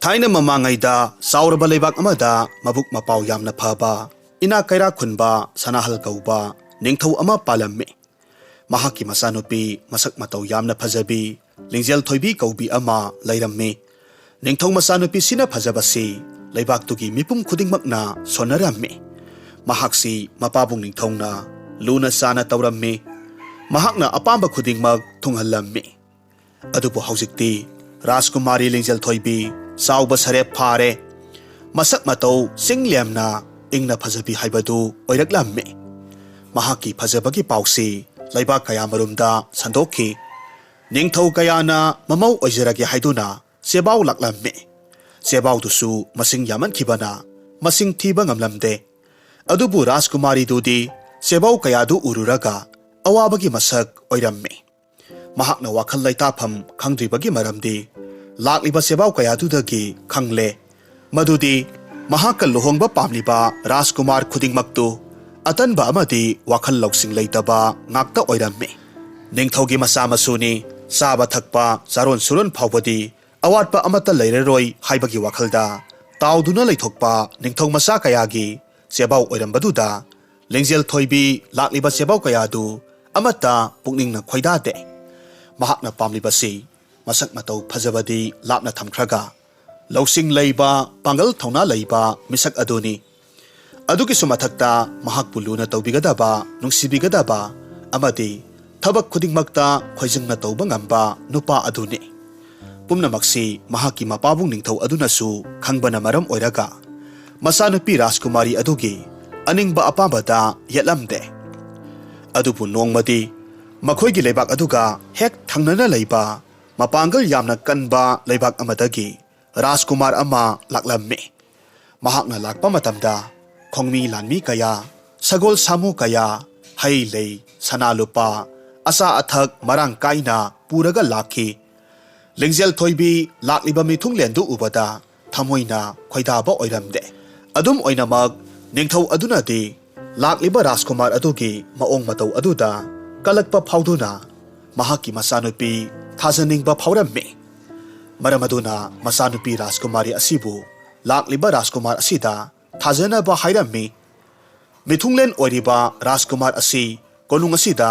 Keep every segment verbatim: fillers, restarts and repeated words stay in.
ꯊꯥꯏꯅ ꯃꯃꯥꯡꯉꯩꯗ ꯆꯥꯎꯔꯕ ꯂꯩꯕꯥꯛ ꯑꯃꯗ ꯃꯕꯨꯛ ꯃꯄꯥꯎ ꯌꯥꯝꯅ ꯐꯕ, ꯏꯅꯥꯛ ꯀꯩꯔꯥꯛ ꯈꯨꯟꯕ ꯁꯅꯥꯍꯜ ꯀꯧꯕ ꯅꯤꯡꯊꯧ ꯑꯃ ꯄꯥꯜꯂꯝꯃꯤ꯫ ꯃꯍꯥꯛꯀꯤ ꯃꯆꯥꯅꯨꯄꯤ ꯃꯁꯛ ꯃꯇꯧ ꯌꯥꯝꯅ ꯐꯖꯕꯤ ꯂꯤꯡꯖꯦꯜ ꯊꯣꯏꯕꯤ ꯀꯧꯕꯤ ꯑꯃ ꯂꯩꯔꯝꯃꯤ꯫ ꯅꯤꯡꯊꯧ ꯃꯆꯥꯅꯨꯄꯤꯁꯤꯅ ꯐꯖꯕꯁꯤ ꯂꯩꯕꯥꯛꯇꯨꯒꯤ ꯃꯤꯄꯨꯝ ꯈꯨꯗꯤꯡꯃꯛꯅ ꯁꯣꯟꯅꯔꯝꯃꯤ꯫ ꯃꯍꯥꯛꯁꯤ ꯃꯄꯥꯕꯨꯡ ꯅꯤꯡꯊꯧꯅ ꯂꯨꯅ ꯆꯥꯅ ꯇꯧꯔꯝꯃꯤ꯫ ꯃꯍꯥꯛꯅ ꯑꯄꯥꯝꯕ ꯈꯨꯗꯤꯡꯃꯛ ꯊꯨꯡꯍꯜꯂꯝꯃꯤ꯫ ꯑꯗꯨꯕꯨ ꯍꯧꯖꯤꯛꯇꯤ ꯔꯥꯖꯀꯨꯃꯥꯔꯤ ꯂꯤꯡꯖꯦꯜ ꯊꯣꯏꯕꯤ ꯆꯥꯎꯕ ꯁꯔꯦꯞ ꯐꯥꯔꯦ꯫ ꯃꯁꯛ ꯃꯇꯧ ꯆꯤꯡ ꯂꯦꯝꯅ ꯏꯪꯅ ꯐꯖꯕꯤ ꯍꯥꯏꯕꯗꯨ ꯑꯣꯏꯔꯛꯂꯝꯃꯤ꯫ ꯃꯍꯥꯛꯀꯤ ꯐꯖꯕꯒꯤ ꯄꯥꯎꯁꯤ ꯂꯩꯕꯥꯛ ꯀꯌꯥ ꯃꯔꯨꯝꯗ ꯁꯟꯗꯣꯛꯈꯤ꯫ ꯅꯤꯡꯊꯧ ꯀꯌꯥꯅ ꯃꯃꯧ ꯑꯣꯏꯖꯔꯒꯦ ꯍꯥꯏꯗꯨꯅ ꯆꯦꯕꯥꯎ ꯂꯥꯛꯂꯝꯃꯤ꯫ ꯆꯦꯕꯥꯎꯗꯨꯁꯨ ꯃꯁꯤꯡ ꯌꯥꯝꯃꯟꯈꯤꯕꯅ ꯃꯁꯤꯡ ꯊꯤꯕ ꯉꯝꯂꯝꯗꯦ꯫ ꯑꯗꯨꯕꯨ ꯔꯥꯖꯀꯨꯃꯥꯔꯤꯗꯨꯗꯤ ꯆꯦꯕꯥꯎ ꯀꯌꯥꯗꯨ ꯎꯔꯨꯔꯒ ꯑꯋꯥꯕꯒꯤ ꯃꯁꯛ ꯑꯣꯏꯔꯝꯃꯤ꯫ ꯃꯍꯥꯛꯅ ꯋꯥꯈꯜ ꯂꯩꯇꯥꯐꯝ ꯈꯪꯗ꯭ꯔꯤꯕꯒꯤ ꯃꯔꯝꯗꯤ ꯂꯥꯛꯂꯤꯕ ꯆꯦꯕꯥꯎ ꯀꯌꯥꯗꯨꯗꯒꯤ ꯈꯪꯂꯦ꯫ ꯃꯗꯨꯗꯤ ꯃꯍꯥꯛꯀ ꯂꯨꯍꯣꯡꯕ ꯄꯥꯝꯂꯤꯕ ꯔꯥꯖꯀꯨꯃꯥꯔ ꯈꯨꯗꯤꯡꯃꯛꯇꯨ ꯑꯇꯟꯕ ꯑꯃꯗꯤ ꯋꯥꯈꯜ ꯂꯧꯁꯤꯡ ꯂꯩꯇꯕ ꯉꯥꯛꯇ ꯑꯣꯏꯔꯝꯃꯤ꯫ ꯅꯤꯡꯊꯧꯒꯤ ꯃꯆꯥ ꯃꯁꯨꯅꯤ, ꯆꯥꯕ ꯊꯛꯄ, ꯆꯥꯔꯣꯟ ꯁꯨꯔꯣꯟ ꯐꯥꯎꯕꯗꯤ ꯑꯋꯥꯠꯄ ꯑꯃꯠꯇ ꯂꯩꯔꯔꯣꯏ ꯍꯥꯏꯕꯒꯤ ꯋꯥꯈꯜꯗ ꯇꯥꯎꯗꯨꯅ ꯂꯩꯊꯣꯛꯄ ꯅꯤꯡꯊꯧ ꯃꯆꯥ ꯀꯌꯥꯒꯤ ꯆꯦꯕꯥꯎ ꯑꯣꯏꯔꯝꯕꯗꯨꯗ ꯂꯤꯡꯖꯦꯜ ꯊꯣꯏꯕꯤ ꯂꯥꯛꯂꯤꯕ ꯆꯦꯕꯥꯎ ꯀꯌꯥꯗꯨ ꯑꯃꯠꯇ ꯄꯨꯛꯅꯤꯡꯅ ꯈꯣꯏꯗꯥꯗꯦ꯫ ꯃꯍꯥꯛꯅ ꯄꯥꯝꯂꯤꯕꯁꯤ ꯃꯁꯛ ꯃꯇꯧ ꯐꯖꯕꯗꯤ ꯂꯥꯞꯅ ꯊꯝꯈ꯭ꯔꯒ ꯂꯧꯁꯤꯡ ꯂꯩꯕ, ꯄꯥꯡꯒꯜ ꯊꯧꯅꯥ ꯂꯩꯕ ꯃꯤꯁꯛ ꯑꯗꯨꯅꯤ꯫ ꯑꯗꯨꯒꯤꯁꯨ ꯃꯊꯛꯇ ꯃꯍꯥꯛꯄꯨ ꯂꯨꯅ ꯇꯧꯕꯤꯒꯗꯕ, ꯅꯨꯡꯁꯤꯕꯤꯒꯗꯕ ꯑꯃꯗꯤ ꯊꯕꯛ ꯈꯨꯗꯤꯡꯃꯛꯇ ꯈꯣꯏꯖꯪꯅ ꯇꯧꯕ ꯉꯝꯕ ꯅꯨꯄꯥ ꯑꯗꯨꯅꯤ꯫ ꯄꯨꯝꯅꯃꯛꯁꯤ ꯃꯍꯥꯛꯀꯤ ꯃꯄꯥꯕꯨꯡ ꯅꯤꯡꯊꯧ ꯑꯗꯨꯅꯁꯨ ꯈꯪꯕꯅ ꯃꯔꯝ ꯑꯣꯏꯔꯒ ꯃꯆꯥꯅꯨꯄꯤ ꯔꯥꯖꯀꯨꯃꯥꯔꯤ ꯑꯗꯨꯒꯤ ꯑꯅꯤꯡꯕ ꯑꯄꯥꯝꯕꯗ ꯌꯦꯠꯂꯝꯗꯦ꯫ ꯑꯗꯨꯕꯨ ꯅꯣꯡꯃꯗꯤ ꯃꯈꯣꯏꯒꯤ ꯂꯩꯕꯥꯛ ꯑꯗꯨꯒ ꯍꯦꯛ ꯊꯪꯅꯅ ꯂꯩꯕ ꯃꯄꯥꯡꯒꯜ ꯌꯥꯝꯅ ꯀꯟꯕ ꯂꯩꯕꯥꯛ ꯑꯃꯗꯒꯤ ꯔꯥꯖꯀꯨꯃꯥꯔ ꯑꯃ ꯂꯥꯛꯂꯝꯃꯤ꯫ ꯃꯍꯥꯛꯅ ꯂꯥꯛꯄ ꯃꯇꯝꯗ ꯈꯣꯡꯃꯤ ꯂꯥꯟꯃꯤ ꯀꯌꯥ, ꯁꯒꯣꯜ ꯁꯥꯃꯨ ꯀꯌꯥ, ꯍꯩ ꯂꯩ, ꯁꯅꯥ ꯂꯨꯄꯥ, ꯑꯆꯥ ꯑꯊꯛ ꯃꯔꯥꯡ ꯀꯥꯏꯅ ꯄꯨꯔꯒ ꯂꯥꯛꯈꯤ꯫ ꯂꯤꯡꯖꯦꯜ ꯊꯣꯏꯕꯤ ꯂꯥꯛꯂꯤꯕ ꯃꯤꯊꯨꯡꯂꯦꯟꯗꯨ ꯎꯕꯗ ꯊꯃꯣꯏꯅ ꯈꯣꯏꯗꯥꯕ ꯑꯣꯏꯔꯝꯗꯦ꯫ ꯑꯗꯨꯝ ꯑꯣꯏꯅꯃꯛ, ꯅꯤꯡꯊꯧ ꯑꯗꯨꯅꯗꯤ ꯂꯥꯛꯂꯤꯕ ꯔꯥꯖꯀꯨꯃꯥꯔ ꯑꯗꯨꯒꯤ ꯃꯑꯣꯡ ꯃꯇꯧ ꯑꯗꯨꯗ ꯀꯂꯛꯄ ꯐꯥꯎꯗꯨꯅ ꯃꯍꯥꯛꯀꯤ ꯃꯆꯥꯅꯨꯄꯤ ꯊꯥꯖꯅꯤꯡꯕ ꯐꯥꯎꯔꯝꯃꯤ꯫ ꯃꯔꯝ ꯑꯗꯨꯅ ꯃꯆꯥꯅꯨꯄꯤ ꯔꯥꯖꯀꯨꯃꯥꯔꯤ ꯑꯁꯤꯕꯨ ꯂꯥꯛꯂꯤꯕ ꯔꯥꯖꯀꯨꯃꯥꯔ ꯑꯁꯤꯗ ꯊꯥꯖꯅꯕ ꯍꯥꯏꯔꯝꯃꯤ꯫ ꯃꯤꯊꯨꯡꯂꯦꯟ ꯑꯣꯏꯔꯤꯕ ꯔꯥꯖꯀꯨꯃꯥꯔ ꯑꯁꯤ ꯀꯣꯅꯨꯡ ꯑꯁꯤꯗ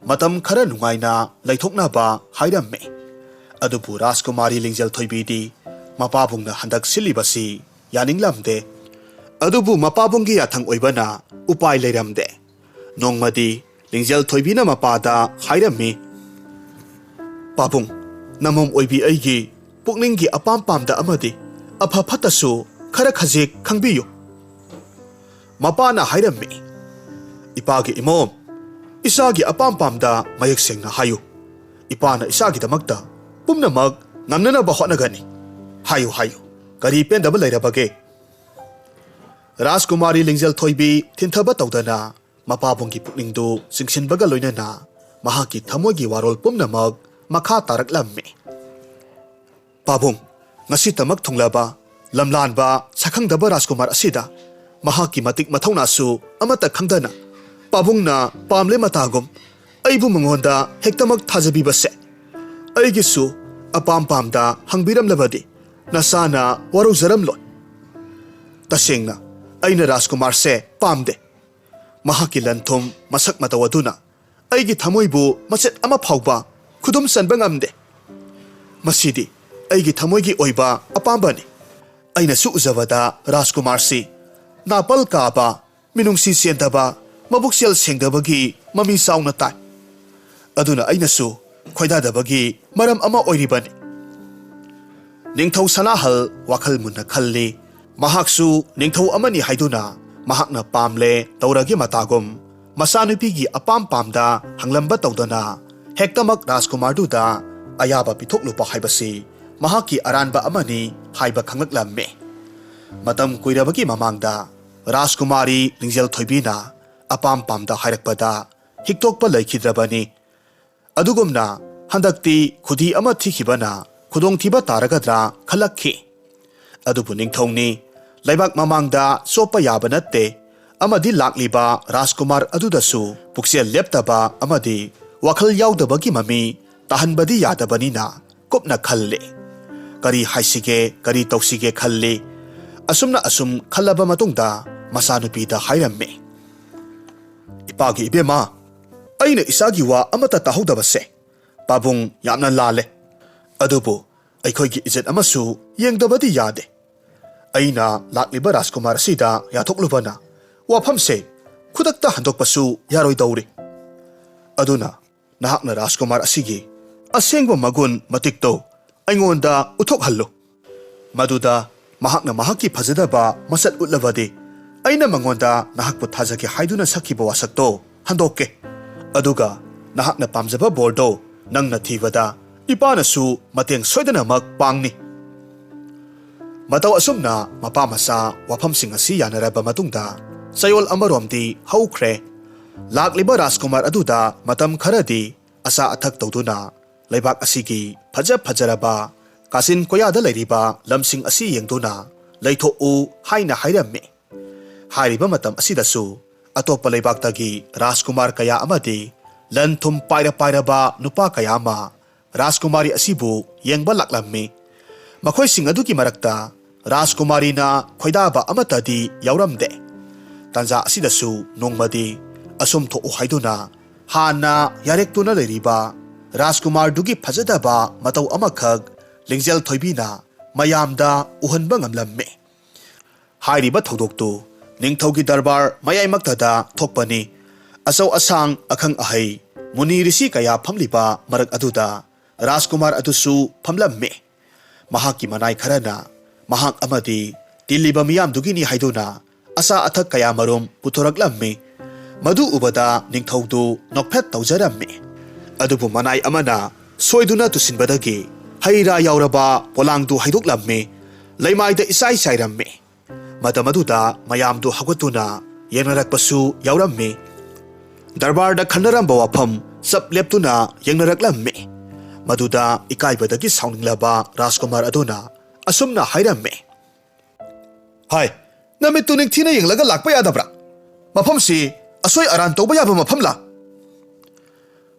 ꯃꯇꯝ ꯈꯔ ꯅꯨꯡꯉꯥꯏꯅ ꯂꯩꯊꯣꯛꯅꯕ ꯍꯥꯏꯔꯝꯃꯤ꯫ ꯑꯗꯨꯕꯨ ꯔꯥꯖꯀꯨꯃꯥꯔꯤ ꯂꯤꯡꯖꯦꯜ ꯊꯣꯏꯕꯤꯗꯤ ꯃꯄꯥꯕꯨꯡꯅ ꯍꯟꯗꯛ ꯁꯤꯜꯂꯤꯕꯁꯤ ꯌꯥꯅꯤꯡꯂꯝꯗꯦ꯫ ꯑꯗꯨꯕꯨ ꯃꯄꯥꯕꯨꯡꯒꯤ ꯌꯥꯊꯪ ꯑꯣꯏꯕꯅ ꯎꯄꯥꯏ ꯂꯩꯔꯝꯗꯦ꯫ ꯅꯣꯡꯃꯗꯤ ꯂꯤꯡꯖꯦꯜ ꯊꯣꯏꯕꯤꯅ ꯃꯄꯥꯗ ꯍꯥꯏꯔꯝꯃꯤ, "ꯄꯥꯕꯨꯡ, ꯅꯃꯝ ꯑꯣꯏꯕꯤ ꯑꯩꯒꯤ ꯄꯨꯛꯅꯤꯡꯒꯤ ꯑꯄꯥꯝ ꯄꯥꯝꯗ ꯑꯃꯗꯤ ꯑꯐ ꯐꯠꯇꯁꯨ ꯈꯔ ꯈꯖꯤꯛ ꯈꯪꯕꯤꯌꯨ꯫" ꯃꯄꯥꯅ ꯍꯥꯏꯔꯝꯃꯤ, "ꯏꯄꯥꯒꯤ ꯏꯃꯣꯝ, ꯏꯆꯥꯒꯤ ꯑꯄꯥꯝ ꯄꯥꯝꯗ ꯃꯌꯦꯛ ꯁꯦꯡꯅ ꯍꯥꯏꯌꯨ꯫ ꯏꯄꯥꯅ ꯏꯆꯥꯒꯤꯗꯃꯛꯇ ꯄꯨꯝꯅꯃꯛ ꯉꯝꯅꯅꯕ ꯍꯣꯠꯅꯒꯅꯤ꯫ ꯍꯥꯏꯌꯨ, ꯍꯥꯏꯌꯨ, ꯀꯔꯤ ꯄꯦꯟꯗꯕ ꯂꯩꯔꯕꯒꯦ?" ꯔꯥꯖꯀꯨꯃꯥꯔꯤ ꯂꯤꯡꯖꯦꯜ ꯊꯣꯏꯕꯤ ꯊꯤꯟꯊꯕ ꯇꯧꯗꯅ ꯃꯄꯥꯕꯨꯡꯒꯤ ꯄꯨꯛꯅꯤꯡꯗꯨ ꯆꯤꯡꯁꯤꯟꯕꯒ ꯂꯣꯏꯅꯅ ꯃꯍꯥꯛꯀꯤ ꯊꯃꯣꯏꯒꯤ ꯋꯥꯔꯣꯜ ꯄꯨꯝꯅꯃꯛ ꯃꯈꯥ ꯇꯥꯔꯛꯂꯝꯃꯤ꯫ "ꯄꯥꯕꯨꯡ, ꯉꯁꯤꯇꯃꯛ ꯊꯨꯡꯂꯕ ꯂꯝꯂꯥꯟꯕ ꯁꯛꯈꯪꯗꯕ ꯔꯥꯖꯀꯨꯃꯥꯔ ꯑꯁꯤꯗ ꯃꯍꯥꯛꯀꯤ ꯃꯇꯤꯛ ꯃꯊꯧꯅꯥꯁꯨ ꯑꯃꯠꯇ ꯈꯪꯗꯅ ꯄꯥꯕꯨꯡꯅ ꯄꯥꯝꯂꯦ ꯃꯇꯥꯒꯨꯝ ꯑꯩꯕꯨ ꯃꯉꯣꯟꯗ ꯍꯦꯛꯇꯃꯛ ꯊꯥꯖꯕꯤꯕꯁꯦ꯫ ꯑꯩꯒꯤꯁꯨ ꯑꯄꯥꯝ ꯄꯥꯝꯗ ꯍꯪꯕꯤꯔꯝꯂꯕꯗꯤ ꯅꯁꯥꯅ ꯋꯥꯔꯧꯖꯔꯝꯂꯣꯏ꯫ ꯇꯁꯦꯡꯅ ꯑꯩꯅ ꯔꯥꯖꯀꯨꯃꯥꯔꯁꯦ ꯄꯥꯝꯗꯦ꯫ ꯃꯍꯥꯛꯀꯤ ꯂꯟ ꯊꯨꯝ ꯃꯁꯛ ꯃꯇꯧ ꯑꯗꯨꯅ ꯑꯩꯒꯤ ꯊꯃꯣꯏꯕꯨ ꯃꯆꯦꯠ ꯑꯃ ꯐꯥꯎꯕ ꯈꯨꯗꯨꯝ ꯆꯟꯕ ꯉꯝꯗꯦ꯫ ꯃꯁꯤꯗꯤ ꯑꯩꯒꯤ ꯊꯃꯣꯏꯒꯤ ꯑꯣꯏꯕ ꯑꯄꯥꯝꯕꯅꯤ꯫ ꯑꯩꯅꯁꯨ ꯎꯖꯕꯗ ꯔꯥꯖꯀꯨꯃꯥꯔꯁꯤ ꯅꯥꯄꯜ ꯀꯥꯕ, ꯃꯤꯅꯨꯡꯁꯤ ꯆꯦꯟꯗꯕ, ꯃꯕꯨꯛꯆꯦꯜ ꯁꯦꯡꯗꯕꯒꯤ ꯃꯃꯤ ꯆꯥꯎꯅ ꯇꯥꯏ꯫ ꯑꯗꯨꯅ ꯑꯩꯅꯁꯨ ꯈꯣꯏꯗꯥꯗꯕꯒꯤ ꯃꯔꯝ ꯑꯃ ꯑꯣꯏꯔꯤꯕꯅꯤ꯫" ꯅꯤꯡꯊꯧ ꯁꯅꯥꯍꯜ ꯋꯥꯈꯜ ꯃꯨꯟꯅ ꯈꯜꯂꯤ꯫ ꯃꯍꯥꯛꯁꯨ ꯅꯤꯡꯊꯧ ꯑꯃꯅꯤ ꯍꯥꯏꯗꯨꯅ ꯃꯍꯥꯛꯅ ꯄꯥꯝꯂꯦ ꯇꯧꯔꯒꯦ ꯃꯇꯥꯒꯨꯝ ꯃꯆꯥꯅꯨꯄꯤꯒꯤ ꯑꯄꯥꯝ ꯄꯥꯝꯗ ꯍꯪꯂꯝꯕ ꯇꯧꯗꯅ ꯍꯦꯛꯇꯃꯛ ꯔꯥꯖꯀꯨꯃꯥꯔꯗꯨꯗ ꯑꯌꯥꯕ ꯄꯤꯊꯣꯛꯂꯨꯕ ꯍꯥꯏꯕꯁꯤ ꯃꯍꯥꯛꯀꯤ ꯑꯔꯥꯟꯕ ꯑꯃꯅꯤ ꯍꯥꯏꯕ ꯈꯪꯂꯛꯂꯝꯃꯤ꯫ ꯃꯇꯝ ꯀꯨꯏꯔꯕꯒꯤ ꯃꯃꯥꯡꯗ ꯔꯥꯖꯀꯨꯃꯥꯔꯤ ꯂꯤꯡꯖꯦꯜ ꯊꯣꯏꯕꯤꯅ ꯑꯄꯥꯝ ꯄꯥꯝꯗ ꯍꯥꯏꯔꯛꯄꯗ ꯍꯤꯛꯇꯣꯛꯄ ꯂꯩꯈꯤꯗ꯭ꯔꯕꯅꯤ꯫ ꯑꯗꯨꯒꯨꯝꯅ ꯍꯟꯗꯛꯇꯤ ꯈꯨꯗꯤ ꯑꯃ ꯊꯤꯈꯤꯕꯅ ꯈꯨꯗꯣꯡꯊꯤꯕ ꯇꯥꯔꯒꯗ꯭ꯔꯥ ꯈꯜꯂꯛꯈꯤ꯫ ꯑꯗꯨꯕꯨ ꯅꯤꯡꯊꯧꯅꯤ, ꯂꯩꯕꯥꯛ ꯃꯃꯥꯡꯗ ꯆꯣꯞꯄ ꯌꯥꯕ ꯅꯠꯇꯦ, ꯑꯃꯗꯤ ꯂꯥꯛꯂꯤꯕ ꯔꯥꯖꯀꯨꯃꯥꯔ ꯑꯗꯨꯗꯁꯨ ꯄꯨꯛꯆꯦꯜ ꯂꯦꯞꯇꯕ ꯑꯃꯗꯤ ꯋꯥꯈꯜ ꯌꯥꯎꯗꯕꯒꯤ ꯃꯃꯤ ꯇꯥꯍꯟꯕꯗꯤ ꯌꯥꯗꯕꯅꯤꯅ ꯀꯨꯞꯅ ꯈꯜꯂꯤ꯫ ꯀꯔꯤ ꯍꯥꯏꯁꯤꯒꯦ, ꯀꯔꯤ ꯇꯧꯁꯤꯒꯦ ꯈꯜꯂꯤ꯫ ꯑꯁꯨꯝꯅ ꯑꯁꯨꯝ ꯈꯜꯂꯕ ꯃꯇꯨꯡꯗ ꯃꯆꯥꯅꯨꯄꯤꯗ ꯍꯥꯏꯔꯝꯃꯤ, "ꯏꯄꯥꯒꯤ ꯏꯕꯦꯝꯃ, ꯑꯩꯅ ꯏꯆꯥꯒꯤ ꯋꯥ ꯑꯃꯠꯇ ꯇꯥꯍꯧꯗꯕꯁꯦ ꯄꯥꯕꯨꯡ ꯌꯥꯝꯅ ꯂꯥꯜꯂꯦ꯫ ꯑꯗꯨꯕꯨ ꯑꯩꯈꯣꯏꯒꯤ ꯏꯖꯠ ꯑꯃꯁꯨ ꯌꯦꯡꯗꯕꯗꯤ ꯌꯥꯗꯦ꯫ ꯑꯩꯅ ꯂꯥꯛꯂꯤꯕ ꯔꯥꯖꯀꯨꯃꯥꯔ ꯑꯁꯤꯗ ꯌꯥꯊꯣꯛꯂꯨꯕꯅ ꯋꯥꯐꯝꯁꯦ ꯈꯨꯗꯛꯇ ꯍꯟꯗꯣꯛꯄꯁꯨ ꯌꯥꯔꯣꯏꯗꯧꯔꯤ꯫ ꯑꯗꯨꯅ ꯅꯍꯥꯛꯅ ꯔꯥꯖꯀꯨꯃꯥꯔ ꯑꯁꯤꯒꯤ ꯑꯁꯦꯡꯕ ꯃꯒꯨꯟ ꯃꯇꯤꯛꯇꯣ ꯑꯩꯉꯣꯟꯗ ꯎꯠꯊꯣꯛꯍꯜꯂꯨ꯫ ꯃꯗꯨꯗ ꯃꯍꯥꯛꯅ ꯃꯍꯥꯛꯀꯤ ꯐꯖꯗꯕ ꯃꯁꯛ ꯎꯠꯂꯕꯗꯤ ꯑꯩꯅ ꯃꯉꯣꯟꯗ ꯅꯍꯥꯛꯄꯨ ꯊꯥꯖꯒꯦ ꯍꯥꯏꯗꯨꯅ ꯁꯛꯈꯤꯕ ꯋꯥꯁꯛꯇꯣ ꯍꯟꯗꯣꯛꯀꯦ꯫ ꯑꯗꯨꯒ ꯅꯍꯥꯛꯅ ꯄꯥꯝꯖꯕ ꯕꯣꯔꯗꯣ ꯅꯪꯅ ꯊꯤꯕꯗ ꯏꯄꯥꯅꯁꯨ ꯃꯇꯦꯡ ꯁꯣꯏꯗꯅꯃꯛ ꯄꯥꯡꯅꯤ꯫" ꯃꯇꯧ ꯑꯁꯨꯝꯅ ꯃꯄꯥ ꯃꯆꯥ ꯋꯥꯐꯝꯁꯤꯡ ꯑꯁꯤ ꯌꯥꯅꯔꯕ ꯃꯇꯨꯡꯗ ꯆꯌꯣꯜ ꯑꯃꯔꯣꯝꯗꯤ ꯍꯧꯈ꯭ꯔꯦ꯫ ꯂꯥꯛꯂꯤꯕ ꯔꯥꯖꯀꯨꯃꯥꯔ ꯑꯗꯨꯗ ꯃꯇꯝ ꯈꯔꯗꯤ ꯑꯆꯥ ꯑꯊꯛ ꯇꯧꯗꯨꯅ ꯂꯩꯕꯥꯛ ꯑꯁꯤꯒꯤ ꯐꯖ ꯐꯖꯔꯕ ꯀꯥꯆꯤꯟ ꯀꯣꯌꯥꯗ ꯂꯩꯔꯤꯕ ꯂꯝꯁꯤꯡ ꯑꯁꯤ ꯌꯦꯡꯗꯨꯅ ꯂꯩꯊꯣꯛꯎ ꯍꯥꯏꯅ ꯍꯥꯏꯔꯝꯃꯤ꯫ ꯍꯥꯏꯔꯤꯕ ꯃꯇꯝ ꯑꯁꯤꯗꯁꯨ ꯑꯇꯣꯞꯄ ꯂꯩꯕꯥꯛꯇꯒꯤ ꯔꯥꯖꯀꯨꯃꯥꯔ ꯀꯌꯥ ꯑꯃꯗꯤ ꯂꯟ ꯊꯨꯝ ꯄꯥꯏꯔ ꯄꯥꯏꯔꯕ ꯅꯨꯄꯥ ꯀꯌꯥ ꯑꯃ ꯔꯥꯖꯀꯨꯃꯥꯔꯤ ꯑꯁꯤꯕꯨ ꯌꯦꯡꯕ ꯂꯥꯛꯂꯝꯃꯤ꯫ ꯃꯈꯣꯏꯁꯤꯡ ꯑꯗꯨꯒꯤ ꯃꯔꯛꯇ ꯔꯥꯖꯀꯨꯃꯥꯔꯤꯅ ꯈꯣꯏꯗꯥꯕ ꯑꯃꯠꯇꯗꯤ ꯌꯥꯎꯔꯝꯗꯦ꯫ ꯇꯥꯟꯖꯥ ꯑꯁꯤꯗꯁꯨ ꯅꯣꯡꯃꯗꯤ ꯑꯁꯨꯝ ꯊꯣꯛꯎ ꯍꯥꯏꯗꯨꯅ ꯍꯥꯟꯅ ꯌꯥꯔꯦꯛꯇꯨꯅ ꯂꯩꯔꯤꯕ ꯔꯥꯖꯀꯨꯃꯥꯔꯗꯨꯒꯤ ꯐꯖꯗꯕ ꯃꯇꯧ ꯑꯃꯈꯛ ꯂꯤꯡꯖꯦꯜ ꯊꯣꯏꯕꯤꯅ ꯃꯌꯥꯝꯗ ꯎꯍꯟꯕ ꯉꯝꯂꯝꯃꯤ꯫ ꯍꯥꯏꯔꯤꯕ ꯊꯧꯗꯣꯛꯇꯨ ꯅꯤꯡꯊꯧꯒꯤ ꯗꯔꯕꯥꯔ ꯃꯌꯥꯏꯃꯛꯇꯗ ꯊꯣꯛꯄꯅꯤ꯫ ꯑꯆꯧ ꯑꯁꯥꯡ, ꯑꯈꯪ ꯑꯍꯩ, ꯃꯨꯅꯤ ꯔꯤꯁꯤ ꯀꯌꯥ ꯐꯝꯂꯤꯕ ꯃꯔꯛ ꯑꯗꯨꯗ ꯔꯥꯖꯀꯨꯃꯥꯔ ꯑꯗꯨꯁꯨ ꯐꯝꯂꯝꯃꯤ꯫ ꯃꯍꯥꯛꯀꯤ ꯃꯅꯥꯏ ꯈꯔꯅ ꯃꯍꯥꯛ ꯑꯃꯗꯤ ꯇꯤꯜꯂꯤꯕ ꯃꯤꯌꯥꯝꯗꯨꯒꯤꯅꯤ ꯍꯥꯏꯗꯨꯅ ꯑꯆꯥ ꯑꯊꯛ ꯀꯌꯥꯃꯔꯨꯝ ꯄꯨꯊꯣꯔꯛꯂꯝꯃꯤ꯫ ꯃꯗꯨ ꯎꯕꯗ ꯅꯤꯡꯊꯧꯗꯨ ꯅꯣꯛꯐꯦꯠ ꯇꯧꯖꯔꯝꯃꯤ꯫ ꯑꯗꯨꯕꯨ ꯃꯅꯥꯏ ꯑꯃꯅ ꯁꯣꯏꯗꯨꯅ ꯇꯨꯁꯤꯟꯕꯗꯒꯤ ꯍꯩ ꯔꯥ ꯌꯥꯎꯔꯕ ꯄꯣꯂꯥꯡꯗꯨ ꯍꯩꯗꯣꯛꯂꯝꯃꯤ꯫ ꯂꯩꯃꯥꯏꯗ ꯏꯆꯥꯏ ꯆꯥꯏꯔꯝꯃꯤ꯫ ꯃꯇꯝ ꯑꯗꯨꯗ ꯃꯌꯥꯝꯗꯨ ꯍꯧꯒꯠꯇꯨꯅ ꯌꯦꯡꯅꯔꯛꯄꯁꯨ ꯌꯥꯎꯔꯝꯃꯤ꯫ ꯗꯔꯕꯥꯔꯗ ꯈꯟꯅꯔꯝꯕ ꯋꯥꯐꯝ ꯆꯞ ꯂꯦꯞꯇꯨꯅ ꯌꯦꯡꯅꯔꯛꯂꯝꯃꯤ꯫ ꯃꯗꯨꯗ ꯏꯀꯥꯏꯕꯗꯒꯤ ꯁꯥꯎꯅꯤꯡꯂꯕ ꯔꯥꯖꯀꯨꯃꯥꯔ ꯑꯗꯨꯅ ꯑꯁꯨꯝꯅ ꯍꯥꯏꯔꯝꯃꯤ, "ꯍꯥꯏ, ꯅꯃꯤꯠꯇꯨ ꯅꯤꯡꯊꯤꯅ ꯌꯦꯡꯂꯒ ꯂꯥꯛꯄ ꯌꯥꯗꯕ꯭ꯔꯥ? ꯃꯐꯝꯁꯤ ꯑꯁꯣꯏ ꯑꯔꯥꯟ ꯇꯧꯕ ꯌꯥꯕ ꯃꯐꯝꯂꯥ?"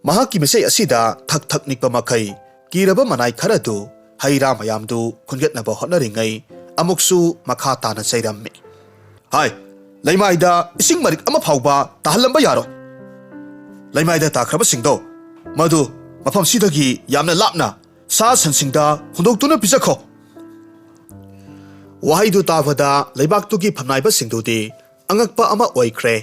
ꯃꯍꯥꯛꯀꯤ ꯃꯤꯁꯩ ꯑꯁꯤꯗ ꯊꯛ ꯊꯛ ꯅꯤꯛꯄ ꯃꯈꯩ ꯀꯤꯔꯕ ꯃꯅꯥꯏ ꯈꯔꯗꯨ ꯍꯩ ꯔꯥ ꯃꯌꯥꯝꯗꯨ ꯈꯨꯟꯒꯠꯅꯕ ꯍꯣꯠꯅꯔꯤꯉꯩ ꯑꯃꯨꯛꯁꯨ ꯃꯈꯥ ꯇꯥꯅ ꯆꯩꯔꯝꯃꯤ꯫ "ꯍꯥꯏ, ꯂꯩꯃꯥꯏꯗ ꯏꯁꯤꯡ ꯃꯔꯤꯛ ꯑꯃ ꯐꯥꯎꯕ ꯇꯥꯍꯜꯂꯝꯕ ꯌꯥꯔꯣꯏ꯫ ꯂꯩꯃꯥꯏꯗ ꯇꯥꯈ꯭ꯔꯕꯁꯤꯡꯗꯣ ꯃꯗꯨ ꯃꯐꯝꯁꯤꯗꯒꯤ ꯌꯥꯝꯅ ꯂꯥꯞꯅ ꯁꯥ ꯁꯟꯁꯤꯡꯗ ꯍꯨꯟꯗꯣꯛꯇꯨꯅ ꯄꯤꯖꯈꯣ"꯫ ꯋꯥꯍꯩꯗꯨ ꯇꯥꯕꯗ ꯂꯩꯕꯥꯛꯇꯨꯒꯤ ꯐꯝꯅꯥꯏꯕꯁꯤꯡꯗꯨꯗꯤ ꯑꯉꯛꯄ ꯑꯃ ꯑꯣꯏꯈ꯭ꯔꯦ꯫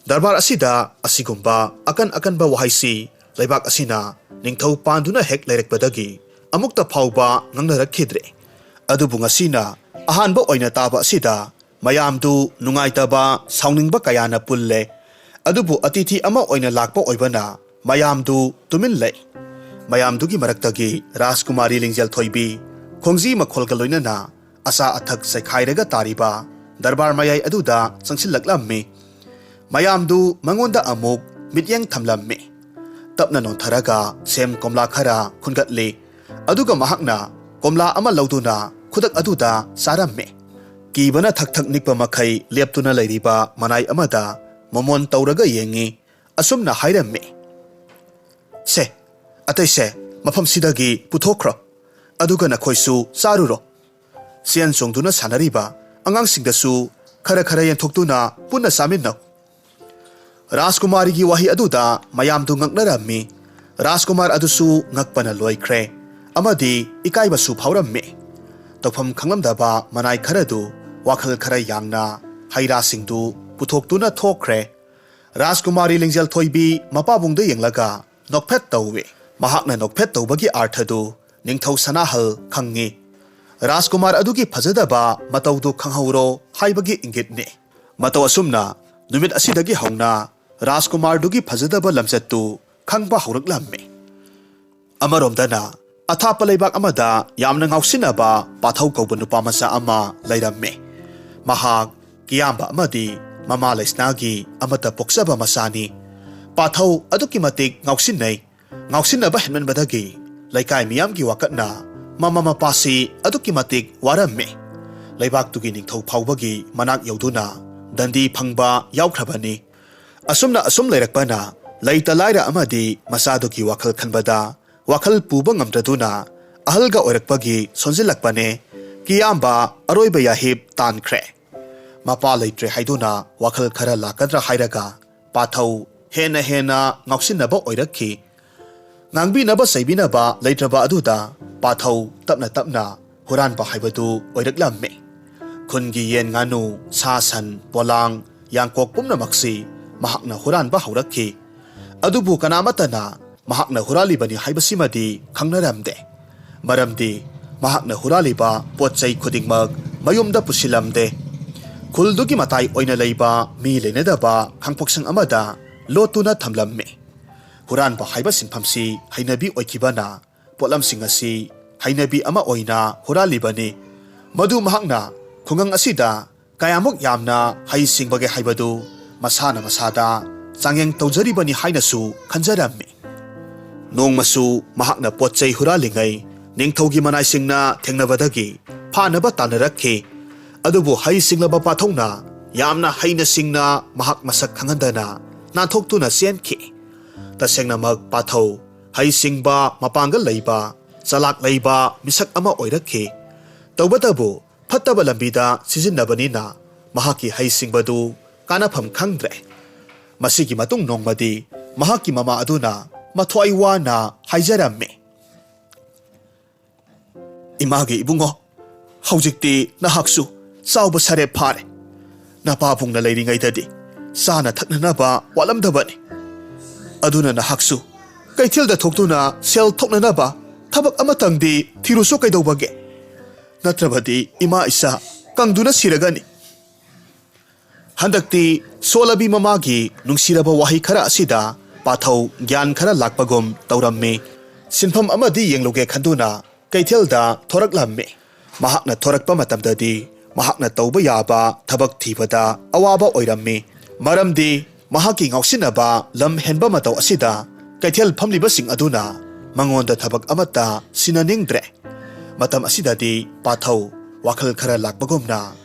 ꯗꯔꯕꯥꯔ ꯑꯁꯤꯗ ꯑꯁꯤꯒꯨꯝꯕ ꯑꯀꯟ ꯑꯀꯟꯕ ꯋꯥꯍꯩꯁꯤ ꯂꯩꯕꯥꯛ ꯑꯁꯤꯅ ꯅꯤꯡꯊꯧ ꯄꯥꯟꯗꯨꯅ ꯍꯦꯛ ꯂꯩꯔꯛꯄꯗꯒꯤ ꯑꯃꯨꯛꯇ ꯐꯥꯎꯕ ꯉꯥꯡꯅꯔꯛꯈꯤꯗ꯭ꯔꯦ꯫ ꯑꯗꯨꯕꯨ ꯉꯁꯤꯅ ꯑꯍꯥꯟꯕ ꯑꯣꯏꯅ ꯇꯥꯕ ꯑꯁꯤꯗ ꯃꯌꯥꯝꯗꯨ ꯅꯨꯡꯉꯥꯏꯇꯕ, ꯁꯥꯎꯅꯤꯡꯕ ꯀꯌꯥꯅ ꯄꯨꯜꯂꯦ꯫ ꯑꯗꯨꯕꯨ ꯑꯇꯤꯊꯤ ꯑꯃ ꯑꯣꯏꯅ ꯂꯥꯛꯄ ꯑꯣꯏꯕꯅ ꯃꯌꯥꯝꯗꯨ ꯇꯨꯃꯤꯟ ꯂꯩ꯫ ꯃꯌꯥꯝꯗꯨꯒꯤ ꯃꯔꯛꯇꯒꯤ ꯔꯥꯖꯀꯨꯃꯥꯔꯤ ꯂꯤꯡꯖꯦꯜ ꯊꯣꯏꯕꯤ ꯈꯣꯡꯖꯤ ꯃꯈꯣꯜꯒ ꯂꯣꯏꯅꯅ ꯑꯆꯥ ꯑꯊꯛ ꯆꯩꯈꯥꯏꯔꯒ ꯇꯥꯔꯤꯕ ꯗꯔꯕꯥꯔ ꯃꯌꯥꯏ ꯑꯗꯨꯗ ꯆꯪꯁꯤꯜꯂꯛꯂꯝꯃꯤ꯫ ꯃꯌꯥꯝꯗꯨ ꯃꯉꯣꯟꯗ ꯑꯃꯨꯛ ꯃꯤꯠꯌꯦꯡ ꯊꯝꯂꯝꯃꯤ꯫ ꯇꯞꯅ ꯅꯣꯟꯊꯔꯒ ꯁꯦꯝ ꯀꯣꯝꯂꯥ ꯈꯔ ꯈꯨꯟꯒꯠꯂꯤ꯫ ꯑꯗꯨꯒ ꯃꯍꯥꯛꯅ ꯀꯣꯝꯂꯥ ꯑꯃ ꯂꯧꯗꯨꯅ ꯈꯨꯗꯛ ꯑꯗꯨꯗ ꯆꯥꯔꯝꯃꯤ꯫ ꯀꯤꯕꯅ ꯊꯛ ꯊꯛ ꯅꯤꯛꯄ ꯃꯈꯩ ꯂꯦꯞꯇꯨꯅ ꯂꯩꯔꯤꯕ ꯃꯅꯥꯏ ꯑꯃꯗ ꯃꯣꯃꯣꯟ ꯇꯧꯔꯒ ꯌꯦꯡꯉꯤ꯫ ꯑꯁꯨꯝꯅ ꯍꯥꯏꯔꯝꯃꯤ, "ꯁꯦ, ꯑꯇꯩꯁꯦ ꯃꯐꯝꯁꯤꯗꯒꯤ ꯄꯨꯊꯣꯛꯈ꯭ꯔꯣ, ꯑꯗꯨꯒ ꯅꯈꯣꯏꯁꯨ ꯆꯥꯔꯨꯔꯣ꯫ ꯆꯦꯟ ꯆꯣꯡꯗꯨꯅ ꯁꯥꯟꯅꯔꯤꯕ ꯑꯉꯥꯡꯁꯤꯡꯗꯁꯨ ꯈꯔ ꯈꯔ ꯌꯦꯟꯊꯣꯛꯇꯨꯅ ꯄꯨꯟꯅ ꯆꯥꯃꯤꯟꯅꯧ"꯫ ꯔꯥꯖꯀꯨꯃꯥꯔꯤꯒꯤ ꯋꯥꯍꯩ ꯑꯗꯨꯗ ꯃꯌꯥꯝꯗꯨ ꯉꯛꯅꯔꯝꯃꯤ꯫ ꯔꯥꯖꯀꯨꯃꯥꯔ ꯑꯗꯨꯁꯨ ꯉꯛꯄꯅ ꯂꯣꯏꯈ꯭ꯔꯦ ꯑꯃꯗꯤ ꯏꯀꯥꯏꯕꯁꯨ ꯐꯥꯎꯔꯝꯃꯤ꯫ ꯇꯧꯐꯝ ꯈꯪꯂꯝꯗꯕ ꯃꯅꯥꯏ ꯈꯔꯗꯨ ꯋꯥꯈꯜ ꯈꯔ ꯌꯥꯡꯅ ꯍꯩ ꯔꯥꯁꯤꯡꯗꯨ ꯄꯨꯊꯣꯛꯇꯨꯅ ꯊꯣꯛꯈ꯭ꯔꯦ꯫ ꯔꯥꯖꯀꯨꯃꯥꯔꯤ ꯂꯤꯡꯖꯦꯜ ꯊꯣꯏꯕꯤ ꯃꯄꯥꯕꯨꯡꯗ ꯌꯦꯡꯂꯒ ꯅꯣꯛꯐꯦꯠ ꯇꯧꯏ꯫ ꯃꯍꯥꯛꯅ ꯅꯣꯛꯐꯦꯠ ꯇꯧꯕꯒꯤ ꯑꯥꯔꯊꯗꯨ ꯅꯤꯡꯊꯧ ꯁꯅꯥꯍꯜ ꯈꯪꯉꯤ꯫ ꯔꯥꯖꯀꯨꯃꯥꯔ ꯑꯗꯨꯒꯤ ꯐꯖꯗꯕ ꯃꯇꯧꯗꯨ ꯈꯪꯍꯧꯔꯣ ꯍꯥꯏꯕꯒꯤ ꯏꯪꯒꯤꯠꯅꯤ꯫ ꯃꯇꯧ ꯑꯁꯨꯝꯅ ꯅꯨꯃꯤꯠ ꯑꯁꯤꯗꯒꯤ ꯍꯧꯅ ꯔꯥꯖꯀꯨꯃꯥꯔꯗꯨꯒꯤ ꯐꯖꯗꯕ ꯂꯝꯆꯠꯇꯨ ꯈꯪꯕ ꯍꯧꯔꯛꯂꯝꯃꯤ꯫ ꯑꯃꯔꯣꯝꯗꯅ ꯑꯊꯥꯞꯄ ꯂꯩꯕꯥꯛ ꯑꯃꯗ ꯌꯥꯝꯅ ꯉꯥꯎꯁꯤꯟꯅꯕ ꯄꯥꯊꯧ ꯀꯧꯕ ꯅꯨꯄꯥ ꯃꯆꯥ ꯑꯃ ꯂꯩꯔꯝꯃꯤ꯫ ꯃꯍꯥꯛ ꯀꯤꯌꯥꯝꯕ ꯑꯃꯗꯤ ꯃꯃꯥ ꯂꯩꯁꯅꯥꯒꯤ ꯑꯃꯠꯇ ꯄꯣꯛꯆꯕ ꯃꯆꯥꯅꯤ꯫ ꯄꯥꯊꯧ ꯑꯗꯨꯛꯀꯤ ꯃꯇꯤꯛ ꯉꯥꯎꯁꯤꯟꯅꯩ꯫ ꯉꯥꯎꯁꯤꯟꯅꯕ ꯍꯦꯟꯃꯟꯕꯗꯒꯤ ꯂꯩꯀꯥꯏ ꯃꯤꯌꯥꯝꯒꯤ ꯋꯥꯀꯠꯅ ꯃꯃꯥ ꯃꯄꯥꯁꯤ ꯑꯗꯨꯛꯀꯤ ꯃꯇꯤꯛ ꯋꯥꯔꯝꯃꯤ꯫ ꯂꯩꯕꯥꯛꯇꯨꯒꯤ ꯅꯤꯡꯊꯧ ꯐꯥꯎꯕꯒꯤ ꯃꯅꯥꯛ ꯌꯧꯗꯨꯅ ꯗꯟꯗꯤ ꯐꯪꯕ ꯌꯥꯎꯈ꯭ꯔꯕꯅꯤ꯫ ꯑꯁꯨꯝꯅ ꯑꯁꯨꯝ ꯂꯩꯔꯛꯄꯅ ꯂꯩꯇ ꯂꯥꯏꯔ ꯑꯃꯗꯤ ꯃꯆꯥꯗꯨꯒꯤ ꯋꯥꯈꯜ ꯈꯟꯕꯗ ꯋꯥꯈꯜ ꯄꯨꯕ ꯉꯝꯗ꯭ꯔꯗꯨꯅ ꯑꯍꯜꯒ ꯑꯣꯏꯔꯛꯄꯒꯤ ꯁꯣꯟꯖꯤꯜꯂꯛꯄꯅꯦ꯫ ꯀꯤꯌꯥꯝꯕ ꯑꯔꯣꯏꯕ ꯌꯥꯍꯤꯞ ꯇꯥꯟꯈ꯭ꯔꯦ꯫ ꯃꯄꯥ ꯂꯩꯇ꯭ꯔꯦ ꯍꯥꯏꯗꯨꯅ ꯋꯥꯈꯜ ꯈꯔ ꯂꯥꯛꯀꯗ꯭ꯔꯥ ꯍꯥꯏꯔꯒ ꯄꯥꯊꯧ ꯍꯦꯟꯅ ꯍꯦꯟꯅ ꯉꯥꯎꯁꯤꯟꯅꯕ ꯑꯣꯏꯔꯛꯈꯤ꯫ ꯉꯥꯡꯕꯤꯅꯕ ꯆꯩꯕꯤꯅꯕ ꯂꯩꯇ꯭ꯔꯕ ꯑꯗꯨꯗ ꯄꯥꯊꯧ ꯇꯞꯅ ꯇꯞꯅ ꯍꯨꯔꯥꯟꯕ ꯍꯥꯏꯕꯗꯨ ꯑꯣꯏꯔꯛꯂꯝꯃꯤ꯫ ꯈꯨꯟꯒꯤ ꯌꯦꯟ ꯉꯥꯅꯨ, ꯁꯥ ꯁꯟ, ꯄꯣꯂꯥꯡ, ꯌꯥꯡꯀꯣꯛ ꯄꯨꯝꯅꯃꯛꯁꯤ ꯃꯍꯥꯛꯅ ꯍꯨꯔꯥꯟꯕ ꯍꯧꯔꯛꯈꯤ꯫ ꯑꯗꯨꯕꯨ ꯀꯅꯥꯃꯠꯇꯅ ꯃꯍꯥꯛꯅ ꯍꯨꯔꯥꯜꯂꯤꯕꯅꯤ ꯍꯥꯏꯕꯁꯤꯃꯗꯤ ꯈꯪꯅꯔꯝꯗꯦ꯫ ꯃꯔꯝꯗꯤ ꯃꯍꯥꯛꯅ ꯍꯨꯔꯥꯜꯂꯤꯕ ꯄꯣꯠ ꯆꯩ ꯈꯨꯗꯤꯡꯃꯛ ꯃꯌꯨꯝꯗ ꯄꯨꯁꯤꯜꯂꯝꯗꯦ꯫ ꯈꯨꯜꯗꯨꯒꯤ ꯃꯇꯥꯏ ꯑꯣꯏꯅ ꯂꯩꯕ ꯃꯤ ꯂꯩꯅꯗꯕ ꯈꯥꯡꯄꯣꯛꯁꯪ ꯑꯃꯗ ꯂꯣꯠꯇꯨꯅ ꯊꯝꯂꯝꯃꯤ꯫ ꯍꯨꯔꯥꯟꯕ ꯍꯥꯏꯕ ꯁꯤꯟꯐꯝꯁꯤ ꯍꯩꯅꯕꯤ ꯑꯣꯏꯈꯤꯕꯅ ꯄꯣꯠꯂꯝꯁꯤꯡ ꯑꯁꯤ ꯍꯩꯅꯕꯤ ꯑꯃ ꯑꯣꯏꯅ ꯍꯨꯔꯥꯜꯂꯤꯕꯅꯤ꯫ ꯃꯗꯨ ꯃꯍꯥꯛꯅ ꯈꯨꯡꯒꯪ ꯑꯁꯤꯗ ꯀꯌꯥꯃꯨꯛ ꯌꯥꯝꯅ ꯍꯩ ꯁꯤꯡꯕꯒꯦ ꯍꯥꯏꯕꯗꯨ ꯃꯁꯥꯅ ꯃꯁꯥꯗ ꯆꯥꯡꯌꯦꯡ ꯇꯧꯖꯔꯤꯕꯅꯤ ꯍꯥꯏꯅꯁꯨ ꯈꯟꯖꯔꯝꯃꯤ꯫ ꯅꯣꯡꯃꯁꯨ ꯃꯍꯥꯛꯅ ꯄꯣꯠ ꯆꯩ ꯍꯨꯔꯥꯜꯂꯤꯉꯩ ꯅꯤꯡꯊꯧꯒꯤ ꯃꯅꯥꯏꯁꯤꯡꯅ ꯊꯦꯡꯅꯕꯗꯒꯤ ꯐꯥꯅꯕ ꯇꯥꯟꯅꯔꯛꯈꯤ꯫ ꯑꯗꯨꯕꯨ ꯍꯩ ꯁꯤꯡꯂꯕ ꯄꯥꯊꯧꯅ ꯌꯥꯝꯅ ꯍꯩꯅ ꯁꯤꯡꯅ ꯃꯍꯥꯛ ꯃꯁꯛ ꯈꯪꯍꯟꯗꯅ ꯅꯥꯟꯊꯣꯛꯇꯨꯅ ꯆꯦꯟꯈꯤ꯫ ꯇꯁꯦꯡꯅꯃꯛ ꯄꯥꯊꯧ ꯍꯩ ꯁꯤꯡꯕ, ꯃꯄꯥꯡꯒꯜ ꯂꯩꯕ, ꯆꯂꯥꯛ ꯂꯩꯕ ꯃꯤꯁꯛ ꯑꯃ ꯑꯣꯏꯔꯛꯈꯤ꯫ ꯇꯧꯕꯇꯕꯨ ꯐꯠꯇꯕ ꯂꯝꯕꯤꯗ ꯁꯤꯖꯤꯟꯅꯕꯅꯤꯅ ꯃꯍꯥꯛꯀꯤ ꯍꯩ ꯁꯤꯡꯕꯗꯨ ꯀꯥꯟꯅꯐꯝ ꯈꯪꯗ꯭ꯔꯦ꯫ ꯃꯁꯤꯒꯤ ꯃꯇꯨꯡ ꯅꯣꯡꯃꯗꯤ ꯃꯍꯥꯛꯀꯤ ꯃꯃꯥ ꯑꯗꯨꯅ ꯃꯊ꯭ꯋꯥꯏ ꯋꯥꯅ ꯍꯥꯏꯖꯔꯝꯃꯤ, "ꯏꯃꯥꯒꯤ ꯏꯕꯨꯡꯉꯣ, ꯍꯧꯖꯤꯛꯇꯤ ꯅꯍꯥꯛꯁꯨ ꯆꯥꯎꯕ ꯁꯥꯔꯦꯞ ꯐꯥꯔꯦ꯫ ꯅꯄꯥꯕꯨꯡꯅ ꯂꯩꯔꯤꯉꯩꯗꯗꯤ ꯆꯥꯅ ꯊꯛꯅꯅꯕ ꯋꯥꯠꯂꯝꯗꯕꯅꯤ꯫ ꯑꯗꯨꯅ ꯅꯍꯥꯛꯁꯨ ꯀꯩꯊꯦꯜꯗ ꯊꯣꯛꯇꯨꯅ ꯁꯦꯜ ꯊꯣꯛꯅꯅꯕ ꯊꯕꯛ ꯑꯃꯇꯪꯗꯤ ꯊꯤꯔꯨꯁꯨ ꯀꯩꯗꯧꯕꯒꯦ? ꯅꯠꯇ꯭ꯔꯕꯗꯤ ꯏꯃꯥ ꯏꯆꯥ ꯀꯪꯗꯨꯅ ꯁꯤꯔꯒꯅꯤ꯫" ꯍꯟꯗꯛꯇꯤ ꯁꯣꯂꯕꯤ ꯃꯃꯥꯒꯤ ꯅꯨꯡꯁꯤꯔꯕ ꯋꯥꯍꯩ ꯈꯔ ꯑꯁꯤꯗ ꯄꯥꯊꯧ ꯒ꯭ꯌꯥꯟ ꯈꯔ ꯂꯥꯛꯄꯒꯨꯝ ꯇꯧꯔꯝꯃꯤ꯫ ꯁꯤꯟꯐꯝ ꯑꯃꯗꯤ ꯌꯦꯡꯂꯨꯒꯦ ꯈꯟꯗꯨꯅ ꯀꯩꯊꯦꯜꯗ ꯊꯣꯔꯛꯂꯝꯃꯤ꯫ ꯃꯍꯥꯛꯅ ꯊꯣꯔꯛꯄ ꯃꯇꯝꯗꯗꯤ ꯃꯍꯥꯛꯅ ꯇꯧꯕ ꯌꯥꯕ ꯊꯕꯛ ꯊꯤꯕꯗ ꯑꯋꯥꯕ ꯑꯣꯏꯔꯝꯃꯤ꯫ ꯃꯔꯝꯗꯤ ꯃꯍꯥꯛꯀꯤ ꯉꯥꯎꯁꯤꯟꯅꯕ ꯂꯝ ꯍꯦꯟꯕ ꯃꯇꯧ ꯑꯁꯤꯗ ꯀꯩꯊꯦꯜ ꯐꯝꯂꯤꯕꯁꯤꯡ ꯑꯗꯨꯅ ꯃꯉꯣꯟꯗ ꯊꯕꯛ ꯑꯃꯠꯇ ꯁꯤꯟꯅꯅꯤꯡꯗ꯭ꯔꯦ꯫ ꯃꯇꯝ ꯑꯁꯤꯗꯗꯤ ꯄꯥꯊꯧ ꯋꯥꯈꯜ ꯈꯔ ꯂꯥꯛꯄꯒꯨꯝꯅ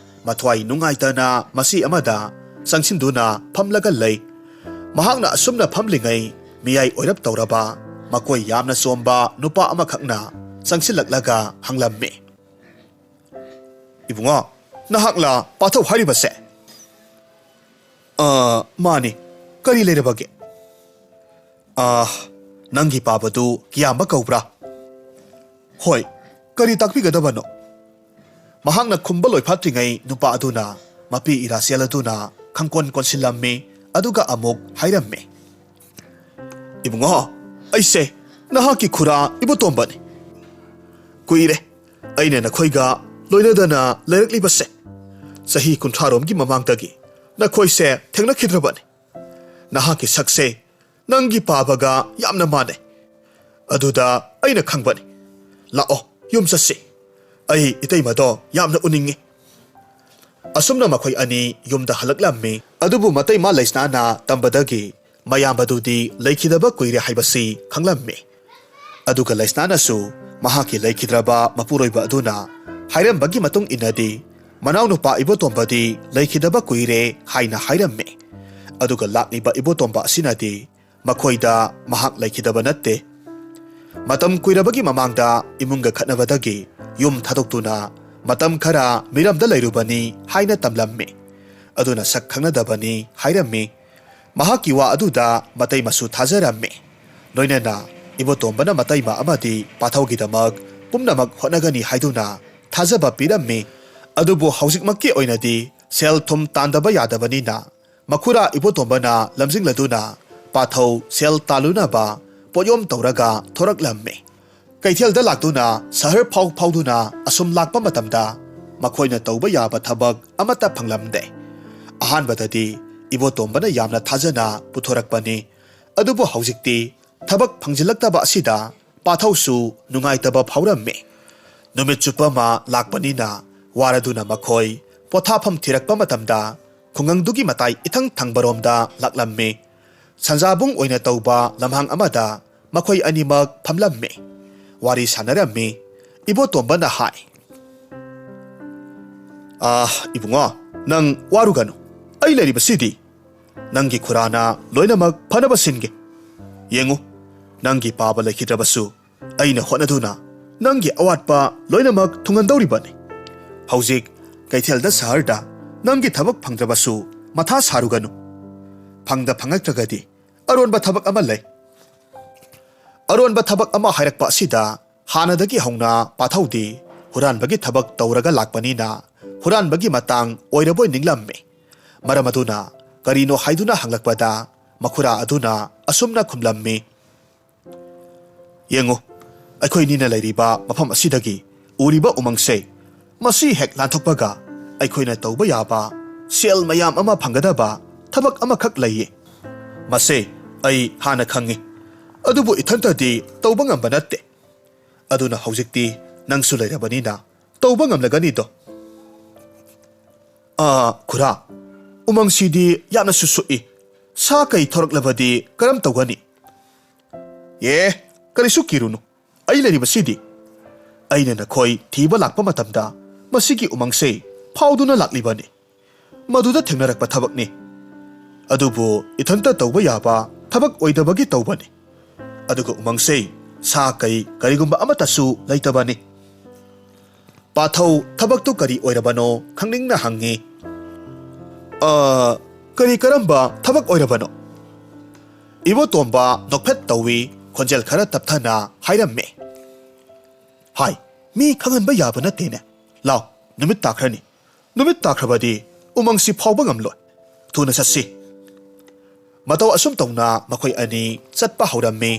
ꯃꯊ꯭ꯋꯥꯏ ꯅꯨꯡꯉꯥꯏꯇꯅ ꯃꯆꯤ ꯑꯃꯗ ꯆꯪꯁꯤꯟꯗꯨꯅ ꯐꯝꯂꯒ ꯂꯩ꯫ ꯃꯍꯥꯛꯅ ꯑꯁꯨꯝꯅ ꯐꯝꯂꯤꯉꯩ ꯃꯤꯌꯥꯏ ꯑꯣꯏꯔꯞ ꯇꯧꯔꯕ ꯃꯀꯣꯏ ꯌꯥꯝꯅ ꯆꯣꯝꯕ ꯅꯨꯄꯥ ꯑꯃꯈꯛꯅ ꯆꯪꯁꯤꯜꯂꯛꯂꯒ ꯍꯪꯂꯝꯃꯤ꯫ "ꯏꯕꯨꯡꯉꯣ, ꯅꯍꯥꯛꯂ ꯄꯥꯊꯧ ꯍꯥꯏꯔꯤꯕꯁꯦ?" "ꯑ, ꯃꯥꯅꯤ꯫ ꯀꯔꯤ ꯂꯩꯔꯕꯒꯦ?" "ꯑ, ꯅꯪꯒꯤ ꯄꯥꯕꯗꯨ ꯀꯤꯌꯥꯝꯕ ꯀꯧꯕ꯭ꯔꯥ?" "ꯍꯣꯏ, ꯀꯔꯤ ꯇꯥꯛꯄꯤꯒꯗꯕꯅꯣ?" ꯃꯍꯥꯛꯅ ꯈꯨꯝꯕ ꯂꯣꯏꯐꯥꯠꯇ꯭ꯔꯤꯉꯩ ꯅꯨꯄꯥ ꯑꯗꯨꯅ ꯃꯄꯤ ꯏꯔꯥꯁꯦꯜ ꯑꯗꯨꯅ ꯈꯪꯀꯣꯟ ꯀꯣꯟꯁꯤꯜꯂꯝꯃꯤ, ꯑꯗꯨꯒ ꯑꯃꯨꯛ ꯍꯥꯏꯔꯝꯃꯤ꯫ "ꯏꯕꯨꯡꯉꯣ, ꯑꯩꯁꯦ ꯅꯍꯥꯛꯀꯤ ꯈꯨꯔꯥ ꯏꯕꯣꯇꯣꯝꯕꯅꯤ꯫ ꯀꯨꯏꯔꯦ ꯑꯩꯅ ꯅꯈꯣꯏꯒ ꯂꯣꯏꯅꯗꯅ ꯂꯩꯔꯛꯂꯤꯕꯁꯦ꯫ ꯆꯍꯤ ꯀꯨꯟꯊ꯭ꯔꯥꯔꯣꯝꯒꯤ ꯃꯃꯥꯡꯗꯒꯤ ꯅꯈꯣꯏꯁꯦ ꯊꯦꯡꯅꯈꯤꯗ꯭ꯔꯕꯅꯤ꯫ ꯅꯍꯥꯛꯀꯤ ꯁꯛꯁꯦ ꯅꯪꯒꯤ ꯄꯥꯕꯒ ꯌꯥꯝꯅ ꯃꯥꯟꯅꯩ꯫ ꯑꯗꯨꯗ ꯑꯩꯅ ꯈꯪꯕꯅꯤ꯫ ꯂꯥꯛꯑꯣ, ꯌꯨꯝ ꯆꯠꯁꯤ꯫ ꯑꯩ ꯏꯇꯩꯃꯗꯣ ꯌꯥꯝꯅ ꯎꯅꯤꯡꯉꯤ꯫" ꯑꯁꯨꯝꯅ ꯃꯈꯣꯏ ꯑꯅꯤ ꯌꯨꯝꯗ ꯍꯜꯂꯛꯂꯝꯃꯤ꯫ ꯑꯗꯨꯕꯨ ꯃꯇꯩꯃ ꯂꯩꯁꯅꯥꯅ ꯇꯝꯕꯗꯒꯤ ꯃꯌꯥꯝꯕꯗꯨꯗꯤ ꯂꯩꯈꯤꯗꯕ ꯀꯨꯏꯔꯦ ꯍꯥꯏꯕꯁꯤ ꯈꯪꯂꯝꯃꯤ꯫ ꯑꯗꯨꯒ ꯂꯩꯁꯅꯥꯅꯁꯨ ꯃꯍꯥꯛꯀꯤ ꯂꯩꯈꯤꯗ꯭ꯔꯕ ꯃꯄꯨꯔꯣꯏꯕ ꯑꯗꯨꯅ ꯍꯥꯏꯔꯝꯕꯒꯤ ꯃꯇꯨꯡ ꯏꯟꯅꯗꯤ, ꯃꯅꯥꯎꯅꯨꯄꯥ ꯏꯕꯣꯇꯣꯝꯕꯗꯤ ꯂꯩꯈꯤꯗꯕ ꯀꯨꯏꯔꯦ ꯍꯥꯏꯅ ꯍꯥꯏꯔꯝꯃꯤ꯫ ꯑꯗꯨꯒ ꯂꯥꯛꯂꯤꯕ ꯏꯕꯣꯇꯣꯝꯕ ꯑꯁꯤꯅꯗꯤ ꯃꯈꯣꯏꯗ ꯃꯍꯥꯛ ꯂꯩꯈꯤꯗꯕ ꯅꯠꯇꯦ꯫ ꯃꯇꯝ ꯀꯨꯏꯔꯕꯒꯤ ꯃꯃꯥꯡꯗ ꯏꯃꯨꯡꯒ ꯈꯠꯅꯕꯗꯒꯤ ꯌꯨꯝ ꯊꯥꯗꯣꯛꯇꯨꯅ ꯃꯇꯝ ꯈꯔ ꯃꯤꯔꯝꯗ ꯂꯩꯔꯨꯕꯅꯤ ꯍꯥꯏꯅ ꯇꯝꯂꯝꯃꯤ꯫ ꯑꯗꯨꯅ ꯁꯛ ꯈꯪꯅꯗꯕꯅꯤ ꯍꯥꯏꯔꯝꯃꯤ꯫ ꯃꯍꯥꯛꯀꯤ ꯋꯥ ꯑꯗꯨꯗ ꯃꯇꯩꯃꯁꯨ ꯊꯥꯖꯔꯝꯃꯤ꯫ ꯂꯣꯏꯅꯅ ꯏꯕꯣꯇꯣꯝꯕꯅ ꯃꯇꯩꯃ ꯑꯃꯗꯤ ꯄꯥꯊꯧꯒꯤꯗꯃꯛ ꯄꯨꯝꯅꯃꯛ ꯍꯣꯠꯅꯒꯅꯤ ꯍꯥꯏꯗꯨꯅ ꯊꯥꯖꯕ ꯄꯤꯔꯝꯃꯤ꯫ ꯑꯗꯨꯕꯨ ꯍꯧꯖꯤꯛꯃꯛꯀꯤ ꯑꯣꯏꯅꯗꯤ ꯁꯦꯜ ꯊꯨꯝ ꯇꯥꯟꯗꯕ ꯌꯥꯗꯕꯅꯤꯅ ꯃꯈꯨꯔꯥ ꯏꯕꯣꯇꯣꯝꯕꯅ ꯂꯝꯖꯤꯡꯂꯗꯨꯅ ꯄꯥꯊꯧ ꯁꯦꯜ ꯇꯥꯜꯂꯨꯅꯕ ꯄꯣꯠꯌꯣꯝ ꯇꯧꯔꯒ ꯊꯣꯔꯛꯂꯝꯃꯤ꯫ ꯀꯩꯊꯦꯜꯗ ꯂꯥꯛꯇꯨꯅ ꯁꯍꯔ ꯐꯥꯎ ꯐꯥꯎꯗꯨꯅ ꯑꯁꯨꯝ ꯂꯥꯛꯄ ꯃꯇꯝꯗ ꯃꯈꯣꯏꯅ ꯇꯧꯕ ꯌꯥꯕ ꯊꯕꯛ ꯑꯃꯠꯇ ꯐꯪꯂꯝꯗꯦ꯫ ꯑꯍꯥꯟꯕꯗꯗꯤ ꯏꯕꯣꯇꯣꯝꯕꯅ ꯌꯥꯝꯅ ꯊꯥꯖꯅ ꯄꯨꯊꯣꯔꯛꯄꯅꯤ꯫ ꯑꯗꯨꯕꯨ ꯍꯧꯖꯤꯛꯇꯤ ꯊꯕꯛ ꯐꯪꯖꯤꯜꯂꯛꯇꯕ ꯑꯁꯤꯗ ꯄꯥꯊꯧꯁꯨ ꯅꯨꯡꯉꯥꯏꯇꯕ ꯐꯥꯎꯔꯝꯃꯤ꯫ ꯅꯨꯃꯤꯠ ꯆꯨꯞꯄ ꯑꯃ ꯂꯥꯛꯄꯅꯤꯅ ꯋꯥꯔꯗꯨꯅ ꯃꯈꯣꯏ ꯄꯣꯊꯥꯐꯝ ꯊꯤꯔꯛꯄ ꯃꯇꯝꯗ ꯈꯨꯡꯒꯪꯗꯨꯒꯤ ꯃꯇꯥꯏ ꯏꯊꯪ ꯊꯪꯕꯔꯣꯝꯗ ꯂꯥꯛꯂꯝꯃꯤ꯫ ꯁꯟꯖꯥꯕꯨꯡ ꯑꯣꯏꯅ ꯇꯧꯕ ꯂꯝꯍꯥꯡ ꯑꯃꯗ ꯃꯈꯣꯏ ꯑꯅꯤꯃꯛ ꯐꯝꯂꯝꯃꯤ꯫ ꯋꯥꯔꯤ ꯁꯥꯟꯅꯔꯝꯃꯤ꯫ ꯏꯕꯣꯇꯣꯝꯕꯅ ꯍꯥꯏ, "ꯑꯥ, ꯏꯕꯨꯡꯉꯣ, ꯅꯪ ꯋꯥꯔꯨꯒꯅꯨ꯫ ꯑꯩ ꯂꯩꯔꯤꯕꯁꯤꯗꯤ꯫ ꯅꯪꯒꯤ ꯈꯨꯔꯥꯅ ꯂꯣꯏꯅꯃꯛ ꯐꯅꯕ ꯁꯤꯟꯒꯦ꯫ ꯌꯦꯡꯉꯨ, ꯅꯪꯒꯤ ꯄꯥꯕ ꯂꯩꯈꯤꯗ꯭ꯔꯕꯁꯨ ꯑꯩꯅ ꯍꯣꯠꯅꯗꯨꯅ ꯅꯪꯒꯤ ꯑꯋꯥꯠꯄ ꯂꯣꯏꯅꯃꯛ ꯊꯨꯡꯍꯟꯗꯧꯔꯤꯕꯅꯤ꯫ ꯍꯧꯖꯤꯛ ꯀꯩꯊꯦꯜꯗ ꯁꯍꯔꯗ ꯅꯪꯒꯤ ꯊꯕꯛ ꯐꯪꯗ꯭ꯔꯕꯁꯨ ꯃꯊꯥ ꯁꯥꯔꯨꯒꯅꯨ꯫ ꯐꯪꯗ ꯐꯪꯉꯛꯇ꯭ꯔꯒꯗꯤ ꯑꯔꯣꯟꯕ ꯊꯕꯛ ꯑꯃ ꯂꯩ꯫ ꯑꯔꯣꯟꯕ ꯊꯕꯛ ꯑꯃ ꯍꯥꯏꯔꯛꯄ ꯑꯁꯤꯗ ꯍꯥꯟꯅꯗꯒꯤ ꯍꯧꯅ ꯄꯥꯊꯧꯗꯤ ꯍꯨꯔꯥꯟꯕꯒꯤ ꯊꯕꯛ ꯇꯧꯔꯒ ꯂꯥꯛꯄꯅꯤꯅ ꯍꯨꯔꯥꯟꯕꯒꯤ ꯃꯇꯥꯡ ꯑꯣꯏꯔꯕꯣꯏ ꯅꯤꯡꯂꯝꯃꯤ꯫ ꯃꯔꯝ ꯑꯗꯨꯅ ꯀꯔꯤꯅꯣ ꯍꯥꯏꯗꯨꯅ ꯍꯪꯂꯛꯄꯗ ꯃꯈꯨꯔꯥ ꯑꯗꯨꯅ ꯑꯁꯨꯝꯅ ꯈꯨꯝꯂꯝꯃꯤ, "ꯌꯦꯡꯉꯨ, ꯑꯩꯈꯣꯏꯅꯤꯅ ꯂꯩꯔꯤꯕ ꯃꯐꯝ ꯑꯁꯤꯗꯒꯤ ꯎꯔꯤꯕ ꯎꯃꯪꯁꯦ, ꯃꯁꯤ ꯍꯦꯛ ꯂꯥꯟꯊꯣꯛꯄꯒ ꯑꯩꯈꯣꯏꯅ ꯇꯧꯕ ꯌꯥꯕ ꯁꯦꯜ ꯃꯌꯥꯝ ꯑꯃ ꯐꯪꯒꯗꯕ ꯊꯕꯛ ꯑꯃꯈꯛ ꯂꯩꯌꯦ꯫ ꯃꯁꯦ ꯑꯩ ꯍꯥꯟꯅ ꯈꯪꯉꯤ, ꯑꯗꯨꯕꯨ ꯏꯊꯟꯇꯗꯤ ꯇꯧꯕ ꯉꯝꯕ ꯅꯠꯇꯦ꯫ ꯑꯗꯨꯅ ꯍꯧꯖꯤꯛꯇꯤ ꯅꯪꯁꯨ ꯂꯩꯔꯕꯅꯤꯅ ꯇꯧꯕ ꯉꯝꯂꯒꯅꯤꯗꯣ꯫" "ꯑꯥ, ꯈꯨꯔꯥ, ꯎꯃꯪꯁꯤꯗꯤ ꯌꯥꯝꯅꯁꯨ ꯁꯣꯛꯏ꯫ ꯁꯥ ꯀꯩ ꯊꯣꯔꯛꯂꯕꯗꯤ ꯀꯔꯝ ꯇꯧꯒꯅꯤ?" "ꯑꯦ, ꯀꯔꯤꯁꯨ ꯀꯤꯔꯨꯅꯨ꯫ ꯑꯩ ꯂꯩꯔꯤꯕꯁꯤꯗꯤ꯫ ꯑꯩꯅ ꯅꯈꯣꯏ ꯊꯤꯕ ꯂꯥꯛꯄ ꯃꯇꯝꯗ ꯃꯁꯤꯒꯤ ꯎꯃꯪꯁꯦ ꯐꯥꯎꯗꯨꯅ ꯂꯥꯛꯂꯤꯕꯅꯤ꯫ ꯃꯗꯨꯗ ꯊꯦꯡꯅꯔꯛꯄ ꯊꯕꯛꯅꯤ꯫ ꯑꯗꯨꯕꯨ ꯏꯊꯟꯇ ꯇꯧꯕ ꯌꯥꯕ ꯊꯕꯛ ꯑꯣꯏꯗꯕꯒꯤ ꯇꯧꯕꯅꯤ꯫ ꯑꯗꯨꯒ ꯎꯃꯪꯁꯦ ꯁꯥ ꯀꯩ ꯀꯔꯤꯒꯨꯝꯕ ꯑꯃꯠꯇꯁꯨ ꯂꯩꯇꯕꯅꯤ꯫" ꯄꯥꯊꯧ ꯊꯕꯛꯇꯨ ꯀꯔꯤ ꯑꯣꯏꯔꯕꯅꯣ ꯈꯪꯅꯤꯡꯅ ꯍꯪꯉꯤ꯫ "ꯑ, ꯀꯔꯤ ꯀꯔꯝꯕ ꯊꯕꯛ ꯑꯣꯏꯔꯕꯅꯣ?" ꯏꯕꯣꯇꯣꯝꯕ ꯅꯣꯛꯐꯦꯠ ꯇꯧꯏ, ꯈꯣꯟꯖꯦꯜ ꯈꯔ ꯇꯞꯊꯅ ꯍꯥꯏꯔꯝꯃꯤ꯫ "ꯍꯥꯏ, ꯃꯤ ꯈꯪꯍꯟꯕ ꯌꯥꯕ ꯅꯠꯇꯦꯅꯦ꯫ ꯂꯥꯎ, ꯅꯨꯃꯤꯠ ꯇꯥꯈ꯭ꯔꯅꯤ꯫ ꯅꯨꯃꯤꯠ ꯇꯥꯈ꯭ꯔꯕꯗꯤ ꯎꯃꯪꯁꯤ ꯐꯥꯎꯕ ꯉꯝꯂꯣꯏ꯫ ꯊꯨꯅ ꯆꯠꯁꯤ꯫" ꯃꯇꯧ ꯑꯁꯨꯝ ꯇꯧꯅ ꯃꯈꯣꯏ ꯑꯅꯤ ꯆꯠꯄ ꯍꯧꯔꯝꯃꯤ꯫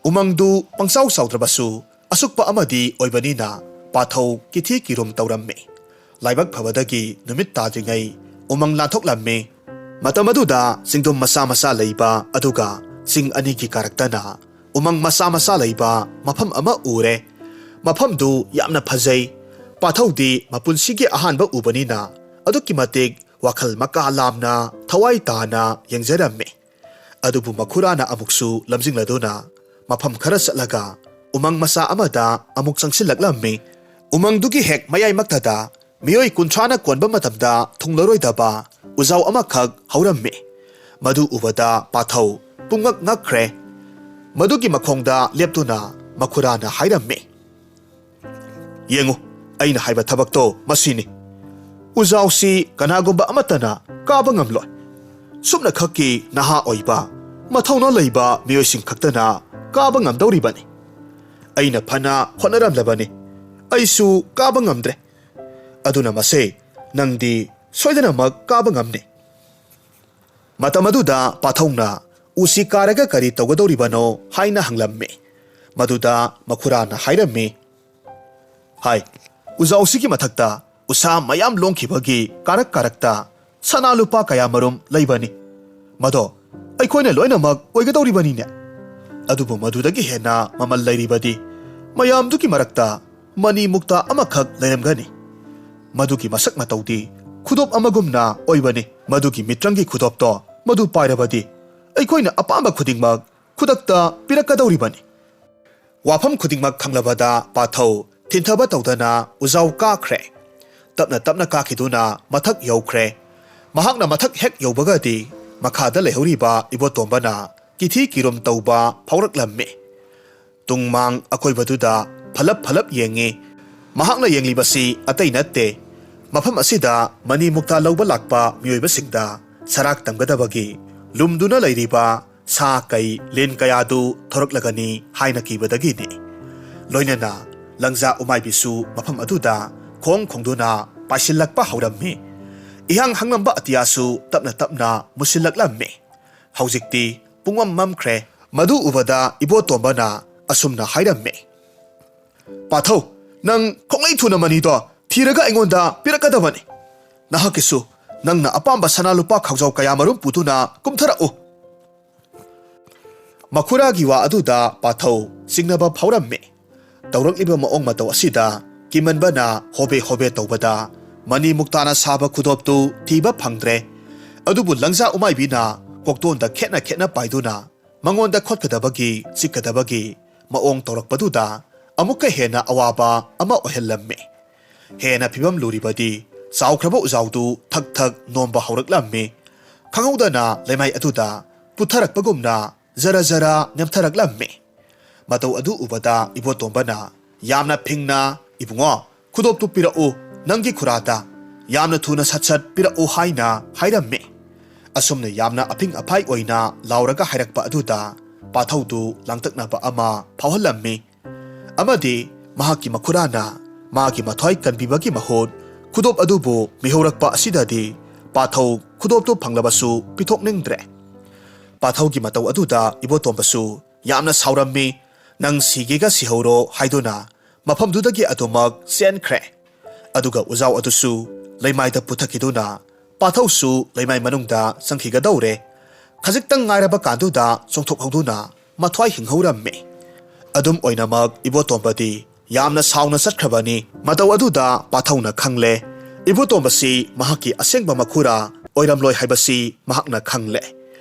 ꯎꯃꯪꯗꯨ ꯄꯪꯆꯥꯎ ꯆꯥꯎꯗ꯭ꯔꯕꯁꯨ ꯑꯁꯨꯛꯄ ꯑꯃꯗꯤ ꯑꯣꯏꯕꯅꯤꯅ ꯄꯥꯊꯧ ꯀꯤꯊꯤ ꯀꯤꯔꯨꯝ ꯇꯧꯔꯝꯃꯤ꯫ ꯂꯥꯏꯕꯛ ꯐꯕꯗꯒꯤ ꯅꯨꯃꯤꯠ ꯇꯥꯗ꯭ꯔꯤꯉꯩ ꯎꯃꯪ ꯂꯥꯟꯊꯣꯛꯂꯝꯃꯤ꯫ ꯃꯇꯝ ꯑꯗꯨꯗ ꯆꯤꯡꯗꯨꯝ ꯃꯆꯥ ꯃꯆꯥ ꯂꯩꯕ ꯑꯗꯨꯒ ꯆꯤꯡ ꯑꯅꯤꯒꯤ ꯀꯥꯔꯛꯇꯅ ꯎꯃꯪ ꯃꯆꯥ ꯃꯆꯥ ꯂꯩꯕ ꯃꯐꯝ ꯑꯃ ꯎꯔꯦ꯫ ꯃꯐꯝꯗꯨ ꯌꯥꯝꯅ ꯐꯖꯩ꯫ ꯄꯥꯊꯧꯗꯤ ꯃꯄꯨꯟꯁꯤꯒꯤ ꯑꯍꯥꯟꯕ ꯎꯕꯅꯤꯅ ꯑꯗꯨꯛꯀꯤ ꯃꯇꯤꯛ ꯋꯥꯈꯜ ꯃꯀꯥ ꯂꯥꯝꯅ ꯊꯋꯥꯏ ꯇꯥꯅ ꯌꯦꯡꯖꯔꯝꯃꯤ꯫ ꯑꯗꯨꯕꯨ ꯃꯈꯨꯔꯥꯅ ꯑꯃꯨꯛꯁꯨ ꯂꯝꯖꯤꯡꯂꯗꯨꯅ ꯃꯐꯝ ꯈꯔ ꯆꯠꯂꯒ ꯎꯃꯪ ꯃꯆꯥ ꯑꯃꯗ ꯑꯃꯨꯛ ꯆꯪꯁꯤꯜꯂꯛꯂꯝꯃꯤ꯫ ꯎꯃꯪꯗꯨꯒꯤ ꯍꯦꯛ ꯃꯌꯥꯏꯃꯛꯇꯗ ꯃꯤꯑꯣꯏ ꯀꯨꯟꯊ꯭ꯔꯥꯅ ꯀꯣꯟꯕ ꯃꯇꯝꯗ ꯊꯨꯡꯂꯔꯣꯏꯗꯕ ꯎꯖꯥꯎ ꯑꯃꯈꯛ ꯍꯧꯔꯝꯃꯤ꯫ ꯃꯗꯨ ꯎꯕꯗ ꯄꯥꯊꯧ ꯄꯨꯡꯉꯛ ꯉꯛꯈ꯭ꯔꯦ꯫ ꯃꯗꯨꯒꯤ ꯃꯈꯣꯡꯗ ꯂꯦꯞꯇꯨꯅ ꯃꯈꯨꯔꯥꯅ ꯍꯥꯏꯔꯝꯃꯤ, "ꯌꯦꯡꯉꯨ, ꯑꯩꯅ ꯍꯥꯏꯕ ꯊꯕꯛꯇꯣ ꯃꯁꯤꯅꯤ꯫ ꯎꯖꯥꯎꯁꯤ ꯀꯅꯥꯒꯨꯝꯕ ꯑꯃꯠꯇꯅ ꯀꯥꯕ ꯉꯝꯂꯣꯏ꯫ ꯁꯨꯞꯅꯈꯛꯀꯤ ꯅꯍꯥ ꯑꯣꯏꯕ, ꯃꯊꯧꯅꯥ ꯂꯩꯕ ꯃꯤꯑꯣꯏꯁꯤꯡ ꯈꯛꯇꯅ ꯀꯥꯕ ꯉꯝꯗꯧꯔꯤꯕꯅꯤ꯫ ꯑꯩꯅ ꯐꯅ ꯍꯣꯠꯅꯔꯝꯂꯕꯅꯤ, ꯑꯩꯁꯨ ꯀꯥꯕ ꯉꯝꯗ꯭ꯔꯦ꯫ ꯑꯗꯨꯅ ꯃꯁꯦ ꯅꯪꯗꯤ ꯁꯣꯏꯗꯅꯃꯛ ꯀꯥꯕ ꯉꯝꯅꯤ"꯫ ꯃꯇꯝ ꯑꯗꯨꯗ ꯄꯥꯊꯧꯅ ꯎꯁꯤ ꯀꯥꯔꯒ ꯀꯔꯤ ꯇꯧꯒꯗꯧꯔꯤꯕꯅꯣ ꯍꯥꯏꯅ ꯍꯪꯂꯝꯃꯤ꯫ ꯃꯗꯨꯗ ꯃꯈꯨꯔꯥꯅ ꯍꯥꯏꯔꯝꯃꯤ, "ꯍꯥꯏ, ꯎꯖꯥꯎꯁꯤꯒꯤ ꯃꯊꯛꯇ ꯎꯁꯥ ꯃꯌꯥꯝ ꯂꯣꯡꯈꯤꯕꯒꯤ ꯀꯥꯔꯛ ꯀꯥꯔꯛꯇ ꯁꯅꯥ ꯂꯨꯄꯥ ꯀꯌꯥ ꯃꯔꯨꯝ ꯂꯩꯕꯅꯤ꯫ ꯃꯗꯣ ꯑꯩꯈꯣꯏꯅ ꯂꯣꯏꯅꯃꯛ ꯑꯣꯏꯒꯗꯧꯔꯤꯕꯅꯤꯅꯦ꯫ ꯑꯗꯨꯕꯨ ꯃꯗꯨꯗꯒꯤ ꯍꯦꯟꯅ ꯃꯃꯜ ꯂꯩꯔꯤꯕꯗꯤ ꯃꯌꯥꯝꯗꯨꯒꯤ ꯃꯔꯛꯇ ꯃꯅꯤ ꯃꯨꯛꯇꯥ ꯑꯃꯈꯛ ꯂꯩꯔꯝꯒꯅꯤ꯫ ꯃꯗꯨꯒꯤ ꯃꯁꯛ ꯃꯇꯧꯗꯤ ꯈꯨꯗꯣꯞ ꯑꯃꯒꯨꯝꯅ ꯑꯣꯏꯕꯅꯤ꯫ ꯃꯗꯨꯒꯤ ꯃꯤꯇ꯭ꯔꯪꯒꯤ ꯈꯨꯗꯣꯞꯇꯣ ꯃꯗꯨ ꯄꯥꯏꯔꯕꯗꯤ ꯑꯩꯈꯣꯏꯅ ꯑꯄꯥꯝꯕ ꯈꯨꯗꯤꯡꯃꯛ ꯈꯨꯗꯛꯇ ꯄꯤꯔꯛꯀꯗꯧꯔꯤꯕꯅꯤ"꯫ ꯋꯥꯐꯝ ꯈꯨꯗꯤꯡꯃꯛ ꯈꯪꯂꯕꯗ ꯄꯥꯊꯧ ꯊꯤꯟꯊꯕ ꯇꯧꯗꯅ ꯎꯖꯥꯎ ꯀꯥꯈ꯭ꯔꯦ꯫ ꯇꯞꯅ ꯇꯞꯅ ꯀꯥꯈꯤꯗꯨꯅ ꯃꯊꯛ ꯌꯧꯈ꯭ꯔꯦ꯫ ꯃꯍꯥꯛꯅ ꯃꯊꯛ ꯍꯦꯛ ꯌꯧꯕꯒꯗꯤ ꯃꯈꯥꯗ ꯂꯩꯍꯧꯔꯤꯕ ꯏꯕꯣꯇꯣꯝꯕꯅ ꯀꯤꯊꯤ ꯀꯤꯔꯨꯝ ꯇꯧꯕ ꯐꯥꯎꯔꯛꯂꯝꯃꯤ꯫ ꯇꯨꯡ ꯃꯥꯡ ꯑꯀꯣꯏꯕꯗꯨꯗ ꯐꯂꯞ ꯐꯂꯞ ꯌꯦꯡꯉꯤ꯫ ꯃꯍꯥꯛꯅ ꯌꯦꯡꯂꯤꯕꯁꯤ ꯑꯇꯩ ꯅꯠꯇꯦ꯫ ꯃꯐꯝ ꯑꯁꯤꯗ ꯃꯅꯤ ꯃꯨꯛꯇꯥ ꯂꯧꯕ ꯂꯥꯛꯄ ꯃꯤꯑꯣꯏꯕꯁꯤꯡꯗ ꯁꯔꯥꯛ ꯇꯝꯒꯗꯕꯒꯤ ꯂꯨꯝꯗꯨꯅ ꯂꯩꯔꯤꯕ ꯁꯥ ꯀꯩ ꯂꯤꯟ ꯀꯌꯥꯗꯨ ꯊꯣꯔꯛꯂꯒꯅꯤ ꯍꯥꯏꯅ ꯀꯤꯕꯗꯒꯤꯅꯤ꯫ ꯂꯣꯏꯅꯅ ꯂꯪꯖꯥ ꯎꯃꯥꯏꯕꯤꯁꯨ ꯃꯐꯝ ꯑꯗꯨꯗ ꯈꯣꯡ ꯈꯣꯡꯗꯨꯅ ꯄꯥꯏꯁꯤꯜꯂꯛꯄ ꯍꯧꯔꯝꯃꯤ꯫ ꯏꯍꯥꯡ ꯍꯥꯡꯂꯝꯕ ꯑꯇꯤꯌꯥꯁꯨ ꯇꯞꯅ ꯇꯞꯅ ꯃꯨꯁꯤꯜꯂꯛꯂꯝꯃꯤ꯫ ꯍꯧꯖꯤꯛꯇꯤ ꯄꯨꯡꯃꯝ ꯃꯝꯈ꯭ꯔꯦ꯫ ꯃꯗꯨ ꯎꯕꯗ ꯏꯕꯣꯇꯣꯝꯕꯅ ꯑꯁꯨꯝꯅ ꯍꯥꯏꯔꯝꯃꯤ, "ꯄꯥꯊꯧ, ꯅꯪ ꯈꯣꯡꯂꯩ ꯊꯨꯅ ꯃꯅꯤꯗꯣ ꯊꯤꯔꯒ ꯑꯩꯉꯣꯟꯗ ꯄꯤꯔꯛꯀꯗꯕꯅꯤ꯫ ꯅꯍꯥꯛꯀꯤꯁꯨ ꯅꯪꯅ ꯑꯄꯥꯝꯕ ꯁꯅꯥ ꯂꯨꯄꯥ ꯈꯥꯎꯖꯥꯎ ꯀꯌꯥ ꯃꯔꯨꯝ ꯄꯨꯗꯨꯅ ꯀꯨꯝꯊꯔꯛꯎ"꯫ ꯃꯈꯨꯔꯥꯒꯤ ꯋꯥ ꯑꯗꯨꯗ ꯄꯥꯊꯧ ꯆꯤꯡꯅꯕ ꯐꯥꯎꯔꯝꯃꯤ꯫ ꯇꯧꯔꯛꯂꯤꯕ ꯃꯑꯣꯡ ꯃꯇꯧ ꯑꯁꯤꯗ ꯀꯤꯃꯟꯕꯅ ꯍꯣꯕꯦ ꯍꯣꯕꯦ ꯇꯧꯕꯗ ꯃꯅꯤ ꯃꯨꯛꯇꯥꯅ ꯁꯥꯕ ꯈꯨꯗꯣꯞꯇꯨ ꯊꯤꯕ ꯐꯪꯗ꯭ꯔꯦ꯫ ꯑꯗꯨꯕꯨ ꯂꯪꯖꯥ ꯎꯃꯥꯏꯕꯤꯅ ꯀꯣꯛꯇꯣꯟꯗ ꯈꯦꯠꯅ ꯈꯦꯠꯅ ꯄꯥꯏꯗꯨꯅ ꯃꯉꯣꯟꯗ ꯈꯣꯠꯀꯗꯕꯒꯤ, ꯆꯤꯛꯀꯗꯕꯒꯤ ꯃꯑꯣꯡ ꯇꯧꯔꯛꯄꯗꯨꯗ ꯑꯃꯨꯛꯀ ꯍꯦꯟꯅ ꯑꯋꯥꯕ ꯑꯃ ꯑꯣꯏꯍꯜꯂꯝꯃꯤ꯫ ꯍꯦꯟꯅ ꯐꯤꯕꯝ ꯂꯨꯔꯤꯕꯗꯤ ꯆꯥꯎꯈ꯭ꯔꯕ ꯎꯖꯥꯎꯗꯨ ꯊꯛ ꯊꯛ ꯅꯣꯝꯕ ꯍꯧꯔꯛꯂꯝꯃꯤ꯫ ꯈꯪꯍꯧꯗꯅ ꯂꯩꯃꯥꯏ ꯑꯗꯨꯗ ꯄꯨꯊꯔꯛꯄꯒꯨꯝꯅ ꯖꯔ ꯖꯔ ꯅꯦꯝꯊꯔꯛꯂꯝꯃꯤ꯫ ꯃꯇꯧ ꯑꯗꯨ ꯎꯕꯗ ꯏꯕꯣꯇꯣꯝꯕꯅ ꯌꯥꯝꯅ ꯐꯤꯡꯅ "ꯏꯕꯨꯡꯉꯣ, ꯈꯨꯗꯣꯞꯇꯨ ꯄꯤꯔꯛꯎ, ꯅꯪꯒꯤ ꯈꯨꯔꯥꯗ꯫ ꯌꯥꯝꯅ ꯊꯨꯅ ꯁꯠ ꯁꯠ ꯄꯤꯔꯛꯎ" ꯍꯥꯏꯅ ꯍꯥꯏꯔꯝꯃꯤ꯫ ꯑꯁꯨꯝꯅ ꯌꯥꯝꯅ ꯑꯐꯤꯡ ꯑꯐꯥꯏ ꯑꯣꯏꯅ ꯂꯥꯎꯔꯒ ꯍꯥꯏꯔꯛꯄ ꯑꯗꯨꯗ ꯄꯥꯊꯧꯗꯨ ꯂꯥꯡꯇꯛꯅꯕ ꯑꯃ ꯐꯥꯎꯍꯜꯂꯝꯃꯤ꯫ ꯑꯃꯗꯤ ꯃꯍꯥꯛꯀꯤ ꯃꯈꯨꯔꯥꯅ ꯃꯥꯒꯤ ꯃꯊ꯭ꯋꯥꯏ ꯀꯟꯕꯤꯕꯒꯤ ꯃꯍꯨꯠ ꯈꯨꯗꯣꯞ ꯑꯗꯨꯕꯨ ꯃꯤꯍꯧꯔꯛꯄ ꯑꯁꯤꯗꯗꯤ ꯄꯥꯊꯧ ꯈꯨꯗꯣꯞꯇꯨ ꯐꯪꯂꯕꯁꯨ ꯄꯤꯊꯣꯛꯅꯤꯡꯗ꯭ꯔꯦ꯫ ꯄꯥꯊꯧꯒꯤ ꯃꯇꯧ ꯑꯗꯨꯗ ꯏꯕꯣꯇꯣꯝꯕꯁꯨ ꯌꯥꯝꯅ ꯁꯥꯎꯔꯝꯃꯤ꯫ "ꯅꯪ ꯁꯤꯒꯦꯒ ꯁꯤꯍꯧꯔꯣ" ꯍꯥꯏꯗꯨꯅ ꯃꯐꯝꯗꯨꯗꯒꯤ ꯑꯗꯨꯃꯛ ꯆꯦꯟꯈ꯭ꯔꯦ꯫ ꯑꯗꯨꯒ ꯎꯖꯥꯎ ꯑꯗꯨꯁꯨ ꯂꯩꯃꯥꯏꯗ ꯄꯨꯊꯈꯤꯗꯨꯅ ꯄꯥꯊꯧꯁꯨ ꯂꯩꯃꯥꯏ ꯃꯅꯨꯡꯗ ꯆꯪꯈꯤꯒꯗꯧꯔꯦ꯫ ꯈꯖꯤꯛꯇꯪ ꯉꯥꯏꯔꯕ ꯀꯥꯟꯗꯨꯗ ꯆꯣꯡꯊꯣꯛꯍꯧꯗꯨꯅ ꯃꯊ꯭ꯋꯥꯏ ꯍꯤꯡꯍꯧꯔꯝꯃꯤ꯫ ꯑꯗꯨꯝ ꯑꯣꯏꯅꯃꯛ ꯏꯕꯣꯇꯣꯝꯕꯗꯤ ꯌꯥꯝꯅ ꯁꯥꯎꯅ ꯆꯠꯈ꯭ꯔꯕꯅꯤ꯫ ꯃꯇꯧ ꯑꯗꯨꯗ ꯄꯥꯊꯧꯅ ꯈꯪꯂꯦ, ꯏꯕꯣꯇꯣꯝꯕꯁꯤ ꯃꯍꯥꯛꯀꯤ ꯑꯁꯦꯡꯕ ꯃꯈꯨꯔꯥ ꯑꯣꯏꯔꯝꯂꯣꯏ ꯍꯥꯏꯕꯁꯤ ꯃꯍꯥꯛꯅ ꯈꯪꯂꯦ꯫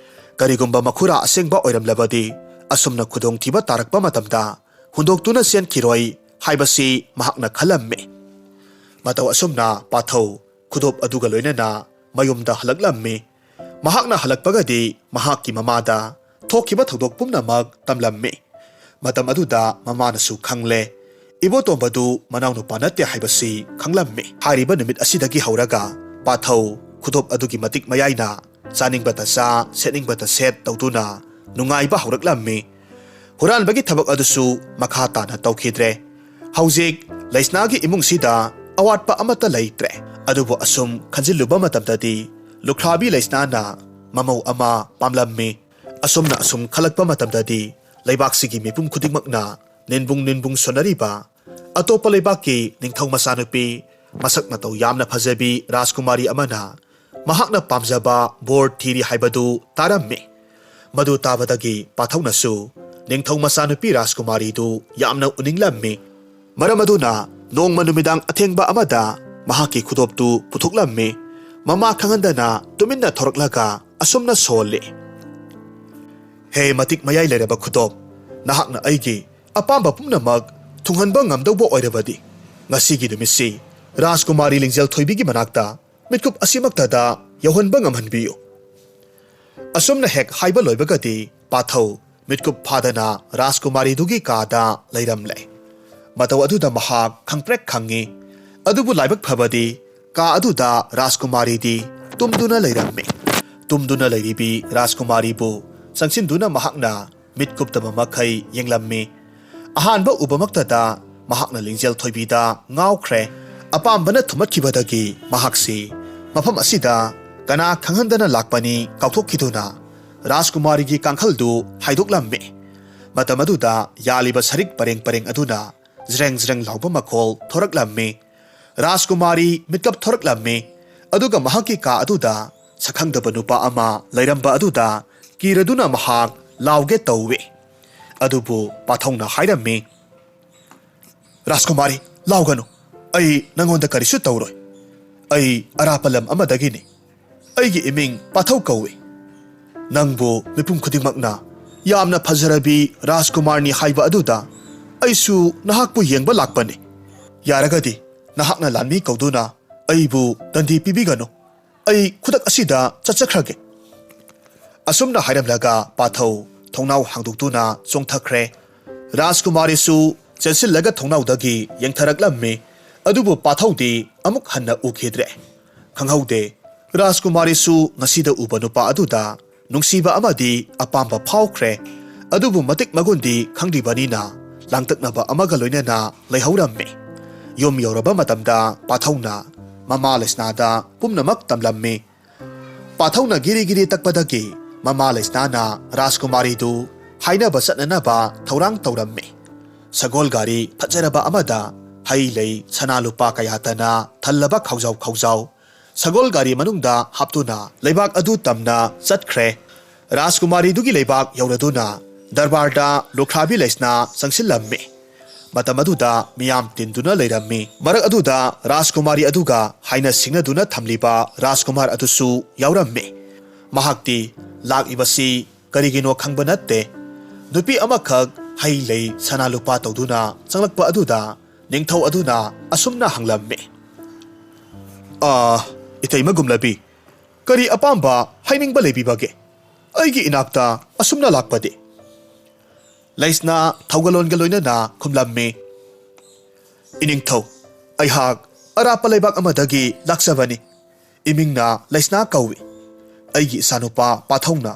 ꯀꯔꯤꯒꯨꯝꯕ ꯃꯈꯨꯔꯥ ꯑꯁꯦꯡꯕ ꯑꯣꯏꯔꯝꯂꯕꯗꯤ ꯑꯁꯨꯝꯅ ꯈꯨꯗꯣꯡꯊꯤꯕ ꯇꯥꯔꯛꯄ ꯃꯇꯝꯗ ꯍꯨꯟꯗꯣꯛꯇꯨꯅ ꯆꯦꯟꯈꯤꯔꯣꯏ ꯍꯥꯏꯕꯁꯤ ꯃꯍꯥꯛꯅ ꯈꯜꯂꯝꯃꯤ꯫ ꯃꯇꯧ ꯑꯁꯨꯝꯅ ꯄꯥꯊꯧ ꯈꯨꯗꯣꯞ ꯑꯗꯨꯒ ꯂꯣꯏꯅꯅ ꯃꯌꯨꯝꯗ ꯍꯜꯂꯛꯂꯝꯃꯤ꯫ ꯃꯍꯥꯛꯅ ꯍꯜꯂꯛꯄꯒꯗꯤ ꯃꯍꯥꯛꯀꯤ ꯃꯃꯥꯗ ꯊꯣꯛꯈꯤꯕ ꯊꯧꯗꯣꯛ ꯄꯨꯝꯅꯃꯛ ꯇꯝꯂꯝꯃꯤ꯫ ꯃꯇꯝ ꯑꯗꯨꯗ ꯃꯃꯥꯅꯁꯨ ꯈꯪꯂꯦ, ꯏꯕꯣꯇꯣꯝꯕꯗꯨ ꯃꯅꯥꯎꯅꯨꯄꯥ ꯅꯠꯇꯦ ꯍꯥꯏꯕꯁꯤ ꯈꯪꯂꯝꯃꯤ꯫ ꯍꯥꯏꯔꯤꯕ ꯅꯨꯃꯤꯠ ꯑꯁꯤꯗꯒꯤ ꯍꯧꯔꯒ ꯄꯥꯊꯧ ꯈꯨꯗꯣꯞ ꯑꯗꯨꯒꯤ ꯃꯇꯤꯛ ꯃꯌꯥꯏꯅ ꯆꯥꯅꯤꯡꯕꯇ ꯆꯥ, ꯁꯦꯠꯅꯤꯡꯕꯇ ꯁꯦꯠ ꯇꯧꯗꯨꯅ ꯅꯨꯡꯉꯥꯏꯕ ꯍꯧꯔꯛꯂꯝꯃꯤ꯫ ꯍꯨꯔꯥꯟꯕꯒꯤ ꯊꯕꯛ ꯑꯗꯨꯁꯨ ꯃꯈꯥ ꯇꯥꯅ ꯇꯧꯈꯤꯗ꯭ꯔꯦ꯫ ꯍꯧꯖꯤꯛ ꯂꯩꯁꯅꯥꯒꯤ ꯏꯃꯨꯡꯁꯤꯗ ꯑꯋꯥꯠꯄ ꯑꯃꯠꯇ ꯂꯩꯇ꯭ꯔꯦ꯫ ꯑꯗꯨꯕꯨ ꯑꯁꯨꯝ ꯈꯟꯖꯤꯜꯂꯨꯕ ꯃꯇꯝꯗꯗꯤ ꯂꯨꯈ꯭ꯔꯥꯕꯤ ꯂꯩꯁꯅꯥꯅ ꯃꯃꯧ ꯑꯃ ꯄꯥꯝꯂꯝꯃꯤ꯫ ꯑꯁꯨꯝꯅ ꯑꯁꯨꯝ ꯈꯜꯂꯛꯄ ꯃꯇꯝꯗꯗꯤ ꯂꯩꯕꯥꯛꯁꯤꯒꯤ ꯃꯤꯄꯨꯝ ꯈꯨꯗꯤꯡꯃꯛꯅ ꯅꯤꯟꯕꯨꯡ ꯅꯤꯟꯕꯨꯡ ꯁꯣꯟꯅꯔꯤꯕ ꯑꯇꯣꯞꯄ ꯂꯩꯕꯥꯛꯀꯤ ꯅꯤꯡꯊꯧ ꯃꯆꯥꯅꯨꯄꯤ, ꯃꯁꯛ ꯃꯇꯧ ꯌꯥꯝꯅ ꯐꯖꯕꯤ ꯔꯥꯖꯀꯨꯃꯥꯔꯤ ꯑꯃꯅ ꯃꯍꯥꯛꯅ ꯄꯥꯝꯖꯕ ꯕꯣꯔ ꯊꯤꯔꯤ ꯍꯥꯏꯕꯗꯨ ꯇꯥꯔꯝꯃꯤ꯫ ꯃꯗꯨ ꯇꯥꯕꯗꯒꯤ ꯄꯥꯊꯧꯅꯁꯨ ꯅꯤꯡꯊꯧ ꯃꯆꯥꯅꯨꯄꯤ ꯔꯥꯖꯀꯨꯃꯥꯔꯤꯗꯨ ꯌꯥꯝꯅ ꯎꯅꯤꯡꯂꯝꯃꯤ꯫ ꯃꯔꯝ ꯑꯗꯨꯅ ꯅꯣꯡꯃ ꯅꯨꯃꯤꯗꯥꯡ ꯑꯊꯦꯡꯕ ꯑꯃꯗ ꯃꯍꯥꯛꯀꯤ ꯈꯨꯗꯣꯞꯇꯨ ꯄꯨꯊꯣꯛꯂꯝꯃꯤ꯫ ꯃꯃꯥ ꯈꯪꯍꯟꯗꯅ ꯇꯨꯃꯤꯟꯅ ꯊꯣꯔꯛꯂꯒ ꯑꯁꯨꯝꯅ ꯁꯣꯜꯂꯤ, "ꯍꯦ ꯃꯇꯤꯛ ꯃꯌꯥꯏ ꯂꯩꯔꯕ ꯈꯨꯗꯣꯞ, ꯅꯍꯥꯛꯅ ꯑꯩꯒꯤ ꯑꯄꯥꯝꯕ ꯄꯨꯝꯅꯃꯛ ꯊꯨꯡꯍꯟꯕ ꯉꯝꯗꯧꯕ ꯑꯣꯏꯔꯕꯗꯤ ꯉꯁꯤꯒꯤ ꯅꯨꯃꯤꯠꯁꯤ ꯔꯥꯖꯀꯨꯃꯥꯔꯤ ꯂꯤꯡꯖꯦꯜ ꯊꯣꯏꯕꯤꯒꯤ ꯃꯅꯥꯛꯇ ꯃꯤꯠꯀꯨꯞ ꯑꯁꯤꯃꯛꯇꯗ ꯌꯧꯍꯟꯕ ꯉꯝꯍꯟꯕꯤꯌꯨ"꯫ ꯑꯁꯨꯝꯅ ꯍꯦꯛ ꯍꯥꯏꯕ ꯂꯣꯏꯕꯒꯗꯤ ꯄꯥꯊꯧ ꯃꯤꯠꯀꯨꯞ ꯐꯥꯗꯅ ꯔꯥꯖꯀꯨꯃꯥꯔꯤꯗꯨꯒꯤ ꯀꯥꯗ ꯂꯩꯔꯝꯂꯦ꯫ ꯃꯇꯧ ꯑꯗꯨꯗ ꯃꯍꯥꯛ ꯈꯪꯄ꯭ꯔꯦꯛ ꯈꯪꯉꯤ꯫ ꯑꯗꯨꯕꯨ ꯂꯥꯏꯕꯛ ꯐꯕꯗꯤ ꯀꯥ ꯑꯗꯨꯗ ꯔꯥꯖꯀꯨꯃꯥꯔꯤꯗꯤ ꯇꯨꯝꯗꯨꯅ ꯂꯩꯔꯝꯃꯤ꯫ ꯇꯨꯝꯗꯨꯅ ꯂꯩꯔꯤꯕꯤ ꯔꯥꯖꯀꯨꯃꯥꯔꯤꯕꯨ ꯆꯪꯁꯤꯟꯗꯨꯅ ꯃꯍꯥꯛꯅ ꯃꯤꯠ ꯀꯨꯞꯇꯕ ꯃꯈꯩ ꯌꯦꯡꯂꯝꯃꯤ꯫ ꯑꯍꯥꯟꯕ ꯎꯕꯃꯛꯇꯗ ꯃꯍꯥꯛꯅ ꯂꯤꯡꯖꯦꯜ ꯊꯣꯏꯕꯤꯗ ꯉꯥꯎꯈ꯭ꯔꯦ꯫ ꯑꯄꯥꯝꯕꯅ ꯊꯨꯝꯍꯠꯈꯤꯕꯗꯒꯤ ꯃꯍꯥꯛꯁꯤ ꯃꯐꯝ ꯑꯁꯤꯗ ꯀꯅꯥ ꯈꯪꯍꯟꯗꯅ ꯂꯥꯛꯄꯅꯤ ꯀꯥꯎꯊꯣꯛꯈꯤꯗꯨꯅ ꯔꯥꯖꯀꯨꯃꯥꯔꯤꯒꯤ ꯀꯥꯡꯈꯜꯗꯨ ꯍꯥꯏꯗꯣꯛꯂꯝꯃꯤ꯫ ꯃꯇꯝ ꯑꯗꯨꯗ ꯌꯥꯜꯂꯤꯕ ꯁꯔꯤꯛ ꯄꯔꯦꯡ ꯄꯔꯦꯡ ꯑꯗꯨꯅ ꯖ꯭ꯔꯦꯡ ꯖ꯭ꯔꯦꯡ ꯂꯥꯎꯕ ꯃꯈꯣꯜ ꯊꯣꯔꯛꯂꯝꯃꯤ꯫ ꯔꯥꯖꯀꯨꯃꯥꯔꯤ ꯃꯤꯠꯀꯞ ꯊꯣꯔꯛꯂꯝꯃꯤ꯫ ꯑꯗꯨꯒ ꯃꯍꯥꯛꯀꯤ ꯀꯥ ꯑꯗꯨꯗ ꯁꯛꯈꯪꯗꯕ ꯅꯨꯄꯥ ꯑꯃ ꯂꯩꯔꯝꯕ ꯑꯗꯨꯗ ꯀꯤꯔꯗꯨꯅ ꯃꯍꯥꯛ ꯂꯥꯎꯒꯦ ꯇꯧꯏ꯫ ꯑꯗꯨꯕꯨ ꯄꯥꯊꯧꯅ ꯍꯥꯏꯔꯝꯃꯤ, "ꯔꯥꯖꯀꯨꯃꯥꯔꯤ, ꯂꯥꯎꯒꯅꯨ꯫ ꯑꯩ ꯅꯪꯉꯣꯟꯗ ꯀꯔꯤꯁꯨ ꯇꯧꯔꯣꯏ꯫ ꯑꯩ ꯑꯔꯥꯞꯄ ꯂꯝ ꯑꯃꯗꯒꯤꯅꯤ꯫ ꯑꯩꯒꯤ ꯏꯃꯤꯡ ꯄꯥꯊꯧ ꯀꯧꯏ꯫ ꯅꯪꯕꯨ ꯃꯤꯄꯨꯝ ꯈꯨꯗꯤꯡꯃꯛꯅ ꯌꯥꯝꯅ ꯐꯖꯔꯕꯤ ꯔꯥꯖꯀꯨꯃꯥꯔꯅꯤ ꯍꯥꯏꯕ ꯑꯗꯨꯗ ꯑꯩꯁꯨ ꯅꯍꯥꯛꯄꯨ ꯌꯦꯡꯕ ꯂꯥꯛꯄꯅꯤ꯫ ꯌꯥꯔꯒꯗꯤ ꯅꯍꯥꯛꯅ ꯂꯥꯟꯃꯤ ꯀꯧꯗꯨꯅ ꯑꯩꯕꯨ ꯗꯟꯗꯤ ꯄꯤꯕꯤꯒꯅꯨ꯫ ꯑꯩ ꯈꯨꯗꯛ ꯑꯁꯤꯗ ꯆꯠꯆꯈ꯭ꯔꯒꯦ꯫" ꯑꯁꯨꯝꯅ ꯍꯥꯏꯔꯝꯂꯒ ꯄꯥꯊꯧ ꯊꯣꯡꯅꯥꯎ ꯍꯥꯡꯗꯣꯛꯇꯨꯅ ꯆꯣꯡꯊꯈ꯭ꯔꯦ꯫ ꯔꯥꯖꯀꯨꯃꯥꯔꯤꯁꯨ ꯆꯦꯟꯁꯤꯜꯂꯒ ꯊꯣꯡꯅꯥꯎꯗꯒꯤ ꯌꯦꯡꯊꯔꯛꯂꯝꯃꯤ꯫ ꯑꯗꯨꯕꯨ ꯄꯥꯊꯧꯗꯤ ꯑꯃꯨꯛ ꯍꯟꯅ ꯎꯈꯤꯗ꯭ꯔꯦ꯫ ꯈꯪꯍꯧꯗꯦ꯫ ꯔꯥꯖꯀꯨꯃꯥꯔꯤꯁꯨ ꯉꯁꯤꯗ ꯎꯕ ꯅꯨꯄꯥ ꯑꯗꯨꯗ ꯅꯨꯡꯁꯤꯕ ꯑꯃꯗꯤ ꯑꯄꯥꯝꯕ ꯐꯥꯎꯈ꯭ꯔꯦ꯫ ꯑꯗꯨꯕꯨ ꯃꯇꯤꯛ ꯃꯒꯨꯟꯗꯤ ꯈꯪꯗ꯭ꯔꯤꯕꯅꯤꯅ ꯂꯥꯡꯇꯛꯅꯕ ꯑꯃꯒ ꯂꯣꯏꯅꯅ ꯂꯩꯍꯧꯔꯝꯃꯤ꯫ ꯌꯨꯝ ꯌꯧꯔꯕ ꯃꯇꯝꯗ ꯄꯥꯊꯧꯅ ꯃꯃꯥ ꯂꯩꯁꯅꯥꯗ ꯄꯨꯝꯅꯃꯛ ꯇꯝꯂꯝꯃꯤ꯫ ꯄꯥꯊꯧꯅ ꯒꯤꯔꯤ ꯒꯤꯔꯤ ꯇꯛꯄꯗꯒꯤ ꯃꯃꯥ ꯂꯩꯁꯅꯥꯅ ꯔꯥꯖꯀꯨꯃꯥꯔꯤꯗꯨ ꯍꯥꯏꯅꯕ ꯆꯠꯅꯅꯕ ꯊꯧꯔꯥꯡ ꯇꯧꯔꯝꯃꯤ꯫ ꯁꯒꯣꯜ ꯒꯥꯔꯤ ꯐꯖꯔꯕ ꯑꯃꯗ ꯍꯩ ꯂꯩ ꯁꯅꯥ ꯂꯨꯄꯥ ꯀꯌꯥꯇꯅ ꯊꯜꯂꯕ ꯈꯥꯎꯖꯥꯎ ꯈꯥꯎꯖꯥꯎ ꯁꯒꯣꯜ ꯒꯥꯔꯤ ꯃꯅꯨꯡꯗ ꯍꯥꯞꯇꯨꯅ ꯂꯩꯕꯥꯛ ꯑꯗꯨ ꯇꯝꯅ ꯆꯠꯈ꯭ꯔꯦ꯫ ꯔꯥꯖꯀꯨꯃꯥꯔꯤꯗꯨꯒꯤ ꯂꯩꯕꯥꯛ ꯌꯧꯔꯗꯨꯅ ꯗꯔꯕꯥꯔꯗ ꯂꯨꯈ꯭ꯔꯥꯕꯤ ꯂꯩꯁꯅꯥ ꯆꯪꯁꯤꯜꯂꯝꯃꯤ꯫ ꯃꯇꯝ ꯑꯗꯨꯗ ꯃꯤꯌꯥꯝ ꯇꯤꯟꯗꯨꯅ ꯂꯩꯔꯝꯃꯤ꯫ ꯃꯔꯛ ꯑꯗꯨꯗ ꯔꯥꯖꯀꯨꯃꯥꯔꯤ ꯑꯗꯨꯒ ꯍꯥꯏꯅ ꯁꯤꯡꯅꯗꯨꯅ ꯊꯝꯂꯤꯕ ꯔꯥꯖꯀꯨꯃꯥꯔ ꯑꯗꯨꯁꯨ ꯌꯥꯎꯔꯝꯃꯤ꯫ ꯃꯍꯥꯛꯇꯤ ꯂꯥꯛꯂꯤꯕꯁꯤ ꯀꯔꯤꯒꯤꯅꯣ ꯈꯪꯕ ꯅꯠꯇꯦ꯫ ꯅꯨꯄꯤ ꯑꯃꯈꯛ ꯍꯩ ꯂꯩ ꯁꯅꯥ ꯂꯨꯄꯥ ꯇꯧꯗꯨꯅ ꯆꯪꯂꯛꯄ ꯑꯗꯨꯗ ꯅꯤꯡꯊꯧ ꯑꯗꯨꯅ ꯑꯁꯨꯝꯅ ꯍꯪꯂꯝꯃꯤ, "ꯑꯥ, ꯏꯇꯩꯃ ꯒꯨꯝꯂꯕꯤ, ꯀꯔꯤ ꯑꯄꯥꯝꯕ ꯍꯥꯏꯅꯤꯡꯕ ꯂꯩꯕꯤꯕꯒꯦ? ꯑꯩꯒꯤ ꯏꯅꯥꯛꯇ ꯑꯁꯨꯝꯅ ꯂꯥꯛꯄꯗꯤ?" ꯂꯩꯁꯅꯥ ꯊꯧꯒꯜꯂꯣꯟꯒ ꯂꯣꯏꯅꯅ ꯈꯨꯝꯂꯝꯃꯤ, "ꯏꯅꯤꯡꯊꯧ, ꯑꯩꯍꯥꯛ ꯑꯔꯥꯞꯄ ꯂꯩꯕꯥꯛ ꯑꯃꯗꯒꯤ ꯂꯥꯛꯆꯕꯅꯤ꯫ ꯏꯃꯤꯡꯅ ꯂꯩꯁꯅꯥ ꯀꯧꯏ꯫ ꯑꯩꯒꯤ ꯏꯆꯥꯅꯨꯄꯥ ꯄꯥꯊꯧꯅ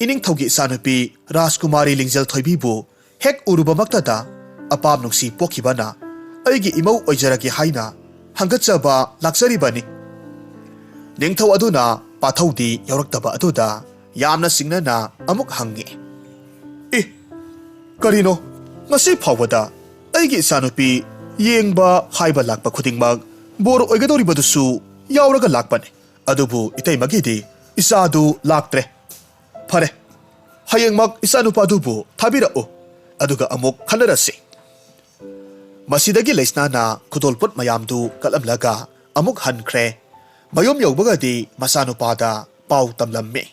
ꯏꯅꯤꯡꯊꯧꯒꯤ ꯏꯆꯥꯅꯨꯄꯤ ꯔꯥꯖꯀꯨꯃꯥꯔꯤ ꯂꯤꯡꯖꯦꯜ ꯊꯣꯏꯕꯤꯕꯨ ꯍꯦꯛ ꯎꯔꯨꯕꯃꯛꯇꯗ ꯑꯄꯥꯝ ꯅꯨꯡꯁꯤ ꯄꯣꯛꯈꯤꯕꯅ ꯑꯩꯒꯤ ꯏꯃꯧ ꯑꯣꯏꯖꯔꯒꯦ ꯍꯥꯏꯅ ꯍꯪꯒꯠꯆꯕ ꯂꯥꯛꯆꯔꯤꯕꯅꯤ꯫" ꯅꯤꯡꯊꯧ ꯑꯗꯨꯅ ꯄꯥꯊꯧꯗꯤ ꯌꯥꯎꯔꯛꯇꯕ ꯑꯗꯨꯗ ꯌꯥꯝꯅ ꯆꯤꯡꯅꯅ ꯑꯃꯨꯛ ꯍꯪꯉꯤ, "ꯑꯦ, ꯀꯔꯤꯅꯣ? ꯉꯁꯤ ꯐꯥꯎꯕꯗ ꯑꯩꯒꯤ ꯏꯆꯥꯅꯨꯄꯤ ꯌꯦꯡꯕ ꯍꯥꯏꯕ ꯂꯥꯛꯄ ꯈꯨꯗꯤꯡꯃꯛ ꯕꯣꯔ ꯑꯣꯏꯒꯗꯧꯔꯤꯕꯗꯨꯁꯨ ꯌꯥꯎꯔꯒ ꯂꯥꯛꯄꯅꯤ꯫ ꯑꯗꯨꯕꯨ ꯏꯇꯩꯃꯒꯤꯗꯤ ꯏꯆꯥꯗꯨ ꯂꯥꯛꯇ꯭ꯔꯦ꯫ ꯐꯔꯦ, ꯍꯌꯦꯡꯃꯛ ꯏꯆꯥꯅꯨꯄꯥꯗꯨꯕꯨ ꯊꯥꯕꯤꯔꯛꯎ, ꯑꯗꯨꯒ ꯑꯃꯨꯛ ꯈꯟꯅꯔꯁꯤ꯫" ꯃꯁꯤꯗꯒꯤ ꯂꯩꯁꯅꯥꯅ ꯈꯨꯗꯣꯜꯄꯣꯠ ꯃꯌꯥꯝꯗꯨ ꯀꯠꯂꯝꯂꯒ ꯑꯃꯨꯛ ꯍꯟꯈ꯭ꯔꯦ꯫ ꯃꯌꯨꯝ ꯌꯧꯕꯒꯗꯤ ꯃꯆꯥꯅꯨꯄꯥꯗ ꯄꯥꯎ ꯇꯝꯂꯝꯃꯤ꯫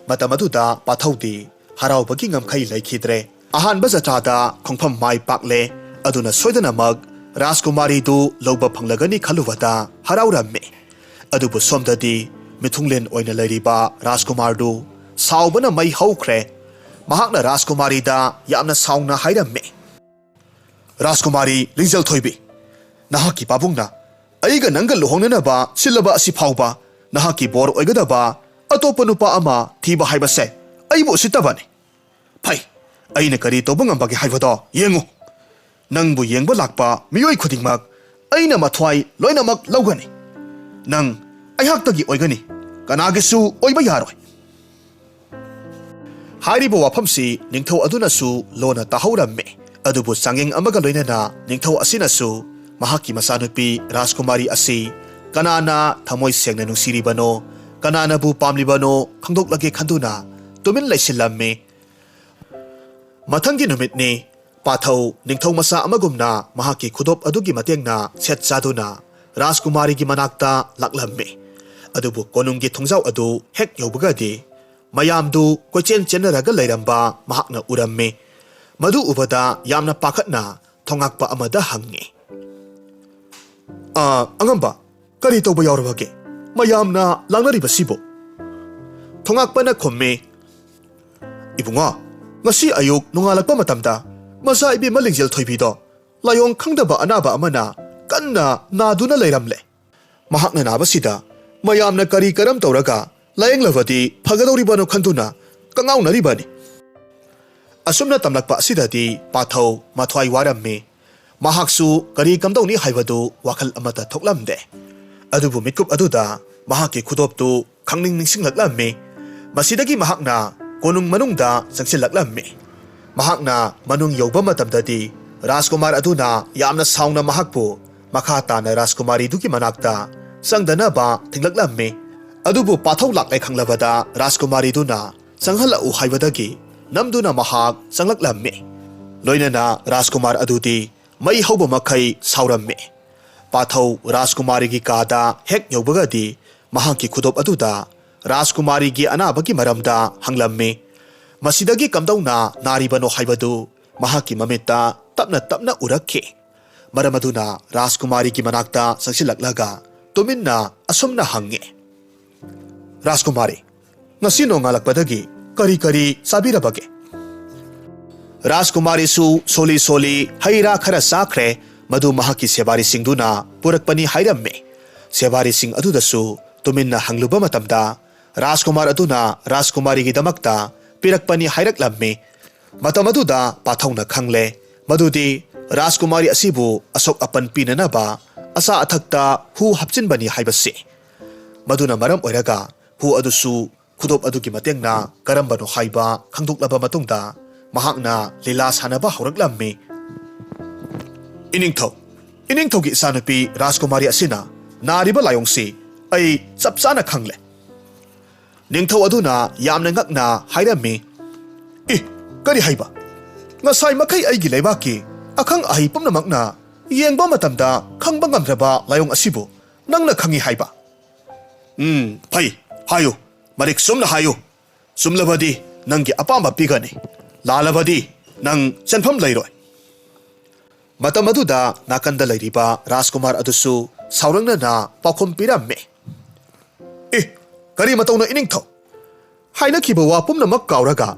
ꯃꯇꯝ ꯑꯗꯨꯗ ꯄꯥꯊꯧꯗꯤ ꯍꯔꯥꯎꯕꯒꯤ ꯉꯝꯈꯩ ꯂꯩꯈꯤꯗ꯭ꯔꯦ꯫ ꯑꯍꯥꯟꯕ ꯖꯇ꯭ꯔꯥꯗ ꯈꯣꯡꯐꯝ ꯃꯥꯏ ꯄꯥꯛꯂꯦ꯫ ꯑꯗꯨꯅ ꯁꯣꯏꯗꯅꯃꯛ ꯔꯥꯖꯀꯨꯃꯥꯔꯤꯗꯨ ꯂꯧꯕ ꯐꯪꯂꯒꯅꯤ ꯈꯜꯂꯨꯕꯗ ꯍꯔꯥꯎꯔꯝꯃꯤ꯫ ꯑꯗꯨꯕꯨ ꯁꯣꯝꯗꯗꯤ ꯃꯤꯊꯨꯡꯂꯦꯟ ꯑꯣꯏꯅ ꯂꯩꯔꯤꯕ ꯔꯥꯖꯀꯨꯃꯥꯔꯗꯨ ꯁꯥꯎꯕꯅ ꯃꯩ ꯍꯧꯈ꯭ꯔꯦ꯫ ꯃꯍꯥꯛꯅ ꯔꯥꯖꯀꯨꯃꯥꯔꯤꯗ ꯌꯥꯝꯅ ꯁꯥꯎꯅ ꯍꯥꯏꯔꯝꯃꯤ, "ꯔꯥꯖꯀꯨꯃꯥꯔꯤ ꯂꯤꯡꯖꯦꯜ ꯊꯣꯏꯕꯤ, ꯅꯍꯥꯛꯀꯤ ꯄꯥꯕꯨꯡꯅ ꯑꯩꯒ ꯅꯪꯒ ꯂꯨꯍꯣꯡꯅꯅꯕ ꯁꯤꯜꯂꯕ ꯑꯁꯤ ꯐꯥꯎꯕ ꯅꯍꯥꯛꯀꯤ ꯕꯣꯔ ꯑꯣꯏꯒꯗꯕ ꯑꯇꯣꯞꯄ ꯅꯨꯄꯥ ꯑꯃ ꯊꯤꯕ ꯍꯥꯏꯕꯁꯦ ꯑꯩꯕꯨ ꯎꯁꯤꯠꯇꯕꯅꯤ꯫ ꯐꯩ, ꯑꯩꯅ ꯀꯔꯤ ꯇꯧꯕ ꯉꯝꯕꯒꯦ ꯍꯥꯏꯕꯗꯣ ꯌꯦꯡꯉꯨ꯫ ꯅꯪꯕꯨ ꯌꯦꯡꯕ ꯂꯥꯛꯄ ꯃꯤꯑꯣꯏ ꯈꯨꯗꯤꯡꯃꯛ ꯑꯩꯅ ꯃꯊ꯭ꯋꯥꯏ ꯂꯣꯏꯅꯃꯛ ꯂꯧꯒꯅꯤ꯫ ꯅꯪ ꯑꯩꯍꯥꯛꯇꯒꯤ ꯑꯣꯏꯒꯅꯤ, ꯀꯅꯥꯒꯤꯁꯨ ꯑꯣꯏꯕ ꯌꯥꯔꯣꯏ꯫" ꯍꯥꯏꯔꯤꯕ ꯋꯥꯐꯝꯁꯤ ꯅꯤꯡꯊꯧ ꯑꯗꯨꯅꯁꯨ ꯂꯣꯟꯅ ꯇꯥꯍꯧꯔꯝꯃꯤ꯫ ꯑꯗꯨꯕꯨ ꯆꯥꯡꯌꯦꯡ ꯑꯃꯒ ꯂꯣꯏꯅꯅ ꯅꯤꯡꯊꯧ ꯑꯁꯤꯅꯁꯨ ꯃꯍꯥꯛꯀꯤ ꯃꯆꯥꯅꯨꯄꯤ ꯔꯥꯖꯀꯨꯃꯥꯔꯤ ꯑꯁꯤ ꯀꯅꯥꯅ ꯊꯃꯣꯏ ꯁꯦꯡꯅ ꯅꯨꯡꯁꯤꯔꯤꯕꯅꯣ, ꯀꯅꯥꯅꯕꯨ ꯄꯥꯝꯂꯤꯕꯅꯣ ꯈꯪꯗꯣꯛꯂꯒꯦ ꯈꯟꯗꯨꯅ ꯇꯨꯃꯤꯟ ꯂꯩꯁꯤꯜꯂꯝꯃꯤ꯫ ꯃꯊꯪꯒꯤ ꯅꯨꯃꯤꯠꯅꯤ꯫ ꯄꯥꯊꯧ ꯅꯤꯡꯊꯧ ꯃꯆꯥ ꯑꯃꯒꯨꯝꯅ ꯃꯍꯥꯛꯀꯤ ꯈꯨꯗꯣꯞ ꯑꯗꯨꯒꯤ ꯃꯇꯦꯡꯅ ꯁꯦꯠ ꯆꯥꯗꯨꯅ ꯔꯥꯖꯀꯨꯃꯥꯔꯤꯒꯤ ꯃꯅꯥꯛꯇ ꯂꯥꯛꯂꯝꯃꯤ꯫ ꯑꯗꯨꯕꯨ ꯀꯣꯅꯨꯡꯒꯤ ꯊꯣꯡꯖꯥꯎ ꯑꯗꯨ ꯍꯦꯛ ꯌꯧꯕꯒꯗꯤ ꯃꯌꯥꯝꯗꯨ ꯀꯣꯏꯆꯦꯟ ꯆꯦꯟꯅꯔꯒ ꯂꯩꯔꯝꯕ ꯃꯍꯥꯛꯅ ꯎꯔꯝꯃꯤ꯫ ꯃꯗꯨ ꯎꯕꯗ ꯌꯥꯝꯅ ꯄꯥꯈꯠꯅ ꯊꯣꯉꯥꯛꯄ ꯑꯃꯗ ꯍꯪꯉꯤ, "ꯑ, ꯑꯉꯝꯕ, ꯀꯔꯤ ꯇꯧꯕ ꯌꯥꯎꯔꯕꯒꯦ? ꯃꯌꯥꯝꯅ ꯂꯥꯡꯅꯔꯤꯕꯁꯤꯕꯨ?" ꯊꯣꯉꯥꯛꯄꯅ ꯈꯨꯝꯃꯤ, "ꯏꯕꯨꯡꯉꯣ, ꯉꯁꯤ ꯑꯌꯨꯛ ꯅꯣꯡꯉꯥꯜꯂꯛꯄ ꯃꯇꯝꯗ ꯃꯆꯥ ꯏꯕꯦꯝꯃ ꯂꯤꯡꯖꯦꯜ ꯊꯣꯏꯕꯤꯗꯣ ꯂꯥꯏꯑꯣꯡ ꯈꯪꯗꯕ ꯑꯅꯥꯕ ꯑꯃꯅ ꯀꯟꯅ ꯅꯥꯗꯨꯅ ꯂꯩꯔꯝꯂꯦ꯫ ꯃꯍꯥꯛꯅ ꯅꯥꯕꯁꯤꯗ ꯃꯌꯥꯝꯅ ꯀꯔꯤ ꯀꯔꯝ ꯇꯧꯔꯒ ꯂꯥꯌꯦꯡꯂꯕꯗꯤ ꯐꯒꯗꯧꯔꯤꯕꯅꯣ ꯈꯟꯗꯨꯅ ꯀꯉꯥꯎꯅꯔꯤꯕꯅꯤ꯫ ꯑꯁꯨꯝꯅ ꯇꯝꯂꯛꯄ ꯑꯁꯤꯗꯗꯤ ꯄꯥꯊꯧ ꯃꯊ꯭ꯋꯥꯏ ꯋꯥꯔꯝꯃꯤ꯫ ꯃꯍꯥꯛꯁꯨ ꯀꯔꯤ ꯀꯝꯗꯧꯅꯤ ꯍꯥꯏꯕꯗꯨ ꯋꯥꯈꯜ ꯑꯃꯠꯇ ꯊꯣꯛꯂꯝꯗꯦ꯫ ꯑꯗꯨꯕꯨ ꯃꯤꯠꯀꯨꯞ ꯑꯗꯨꯗ ꯃꯍꯥꯛꯀꯤ ꯈꯨꯗꯣꯞꯇꯨ ꯈꯪꯅꯤꯡ ꯅꯤꯡꯁꯤꯡꯂꯛꯂꯝꯃꯤ꯫ ꯃꯁꯤꯗꯒꯤ ꯃꯍꯥꯛꯅ ꯀꯣꯅꯨꯡ ꯃꯅꯨꯡꯗ ꯆꯪꯁꯤꯜꯂꯛꯂꯝꯃꯤ꯫ ꯃꯍꯥꯛꯅ ꯃꯅꯨꯡ ꯌꯧꯕ ꯃꯇꯝꯗꯗꯤ ꯔꯥꯖꯀꯨꯃꯥꯔ ꯑꯗꯨꯅ ꯌꯥꯝꯅ ꯁꯥꯎꯅ ꯃꯍꯥꯛꯄꯨ ꯃꯈꯥ ꯇꯥꯅ ꯔꯥꯖꯀꯨꯃꯥꯔꯤꯗꯨꯒꯤ ꯃꯅꯥꯛꯇ ꯆꯪꯗꯅꯕ ꯊꯤꯡꯂꯛꯂꯝꯃꯤ꯫ ꯑꯗꯨꯕꯨ ꯄꯥꯊꯧ ꯂꯥꯛꯂꯦ ꯈꯪꯂꯕꯗ ꯔꯥꯖꯀꯨꯃꯥꯔꯤꯗꯨꯅ ꯆꯪꯍꯜꯂꯛꯎ ꯍꯥꯏꯕꯗꯒꯤ ꯅꯝꯗꯨꯅ ꯃꯍꯥꯛ ꯆꯪꯂꯛꯂꯝꯃꯤ꯫ ꯂꯣꯏꯅꯅ ꯔꯥꯖꯀꯨꯃꯥꯔ ꯑꯗꯨꯗꯤ ꯃꯩ ꯍꯧꯕ ꯃꯈꯩ ꯁꯥꯎꯔꯝꯃꯤ꯫ ꯄꯥꯊꯧ ꯔꯥꯖꯀꯨꯃꯥꯔꯤꯒꯤ ꯀꯥꯗ ꯍꯦꯛ ꯌꯧꯕꯒꯗꯤ ꯃꯍꯥꯛꯀꯤ ꯈꯨꯗꯣꯞ ꯑꯗꯨꯗ ꯔꯥꯖꯀꯨꯃꯥꯔꯤꯒꯤ ꯑꯅꯥꯕꯒꯤ ꯃꯔꯝꯗ ꯍꯪꯂꯝꯃꯤ꯫ ꯃꯁꯤꯗꯒꯤ ꯀꯝꯗꯧꯅ ꯅꯥꯔꯤꯕꯅꯣ ꯍꯥꯏꯕꯗꯨ ꯃꯍꯥꯛꯀꯤ ꯃꯃꯤꯠꯇ ꯇꯞꯅ ꯇꯞꯅ ꯎꯔꯛꯈꯤ꯫ ꯃꯔꯝ ꯑꯗꯨꯅ ꯔꯥꯖꯀꯨꯃꯥꯔꯤꯒꯤ ꯃꯅꯥꯛꯇ ꯆꯪꯁꯤꯜꯂꯛꯂꯒ ꯇꯨꯃꯤꯟꯅ ꯑꯁꯨꯝꯅ ꯍꯪꯉꯤ, "ꯔꯥꯖꯀꯨꯃꯥꯔꯤ, ꯉꯁꯤ ꯅꯣꯡꯉꯥꯜꯂꯛꯄꯗꯒꯤ ꯀꯔꯤ ꯀꯔꯤ ꯆꯥꯕꯤꯔꯕꯒꯦ?" ꯔꯥꯖꯀꯨꯃꯥꯔꯤꯁꯨ ꯁꯣꯂꯤ ꯁꯣꯂꯤ ꯍꯩ ꯔꯥ ꯈꯔ ꯆꯥꯈ꯭ꯔꯦ, ꯃꯗꯨ ꯃꯍꯥꯛꯀꯤ ꯁꯦꯕꯥꯔꯤꯁꯤꯡꯗꯨꯅ ꯄꯨꯔꯛꯄꯅꯤ ꯍꯥꯏꯔꯝꯃꯤ꯫ ꯁꯦꯕꯥꯔꯤꯁꯤꯡ ꯑꯗꯨꯗꯁꯨ ꯇꯨꯃꯤꯟꯅ ꯍꯪꯂꯨꯕ ꯃꯇꯝꯗ ꯔꯥꯖꯀꯨꯃꯥꯔ ꯑꯗꯨꯅ ꯔꯥꯖꯀꯨꯃꯥꯔꯤꯒꯤꯗꯃꯛꯇ ꯄꯤꯔꯛꯄꯅꯤ ꯍꯥꯏꯔꯛꯂꯝꯃꯤ꯫ ꯃꯇꯝ ꯑꯗꯨꯗ ꯄꯥꯊꯧꯅ ꯈꯪꯂꯦ ꯃꯗꯨꯗꯤ ꯔꯥꯖꯀꯨꯃꯥꯔꯤ ꯑꯁꯤꯕꯨ ꯑꯁꯣꯛ ꯑꯄꯟ ꯄꯤꯅꯅꯕ ꯑꯆꯥ ꯑꯊꯛꯇ ꯍꯨ ꯍꯥꯞꯆꯤꯟꯕꯅꯤ ꯍꯥꯏꯕꯁꯤ꯫ ꯃꯗꯨꯅ ꯃꯔꯝ ꯑꯣꯏꯔꯒ ꯍꯨ ꯑꯗꯨꯁꯨ ꯈꯨꯗꯣꯞ ꯑꯗꯨꯒꯤ ꯃꯇꯦꯡꯅ ꯀꯔꯝꯕꯅꯣ ꯍꯥꯏꯕ ꯈꯪꯗꯣꯛꯂꯕ ꯃꯇꯨꯡꯗ ꯃꯍꯥꯛꯅ ꯂꯤꯂꯥ ꯁꯥꯟꯅꯕ ꯍꯧꯔꯛꯂꯝꯃꯤ꯫ "ꯏꯅꯤꯡꯊꯧ, ꯏꯅꯤꯡꯊꯧꯒꯤ ꯏꯆꯥꯅꯨꯄꯤ ꯔꯥꯖꯀꯨꯃꯥꯔꯤ ꯑꯁꯤꯅ ꯅꯥꯔꯤꯕ ꯂꯥꯏꯑꯣꯡꯁꯤ ꯑꯩ ꯆꯞ ꯆꯥꯅ ꯈꯪꯂꯦ꯫" ꯅꯤꯡꯊꯧ ꯑꯗꯨꯅ ꯌꯥꯝꯅ ꯉꯛꯅ ꯍꯥꯏꯔꯝꯃꯤ, "ꯏ, ꯀꯔꯤ ꯍꯥꯏꯕ? ꯉꯁꯥꯏ ꯃꯈꯩ ꯑꯩꯒꯤ ꯂꯩꯕꯥꯛꯀꯤ ꯑꯈꯪ ꯑꯍꯩ ꯄꯨꯝꯅꯃꯛꯅ ꯌꯦꯡꯕ ꯃꯇꯝꯗ ꯈꯪꯕ ꯉꯝꯗ꯭ꯔꯕ ꯂꯥꯏꯑꯣꯡ ꯑꯁꯤꯕꯨ ꯅꯪꯅ ꯈꯪꯏ ꯍꯥꯏꯕ?" "ꯎꯝ, ꯐꯩ, ꯍꯥꯏꯌꯨ, ꯃꯔꯤꯛ ꯆꯨꯝꯅ ꯍꯥꯏꯌꯨ꯫ ꯆꯨꯝꯂꯕꯗꯤ ꯅꯪꯒꯤ ꯑꯄꯥꯝꯕ ꯄꯤꯒꯅꯤ, ꯂꯥꯜꯂꯕꯗꯤ ꯅꯪ ꯆꯦꯟꯐꯝ ꯂꯩꯔꯣꯏ꯫" ꯃꯇꯝ ꯑꯗꯨꯗ ꯅꯥꯀꯟꯗ ꯂꯩꯔꯤꯕ ꯔꯥꯖꯀꯨꯃꯥꯔ ꯑꯗꯨꯁꯨ ꯁꯥꯎꯔꯛꯅꯅ ꯄꯥꯎꯈꯨꯝ ꯄꯤꯔꯝꯃꯤ, "ꯑꯦ, ꯀꯔꯤ ꯃꯇꯧꯅꯣ ꯏꯅꯤꯡꯊꯧ? ꯍꯥꯏꯅꯈꯤꯕ ꯋꯥ ꯄꯨꯝꯅꯃꯛ ꯀꯥꯎꯔꯒ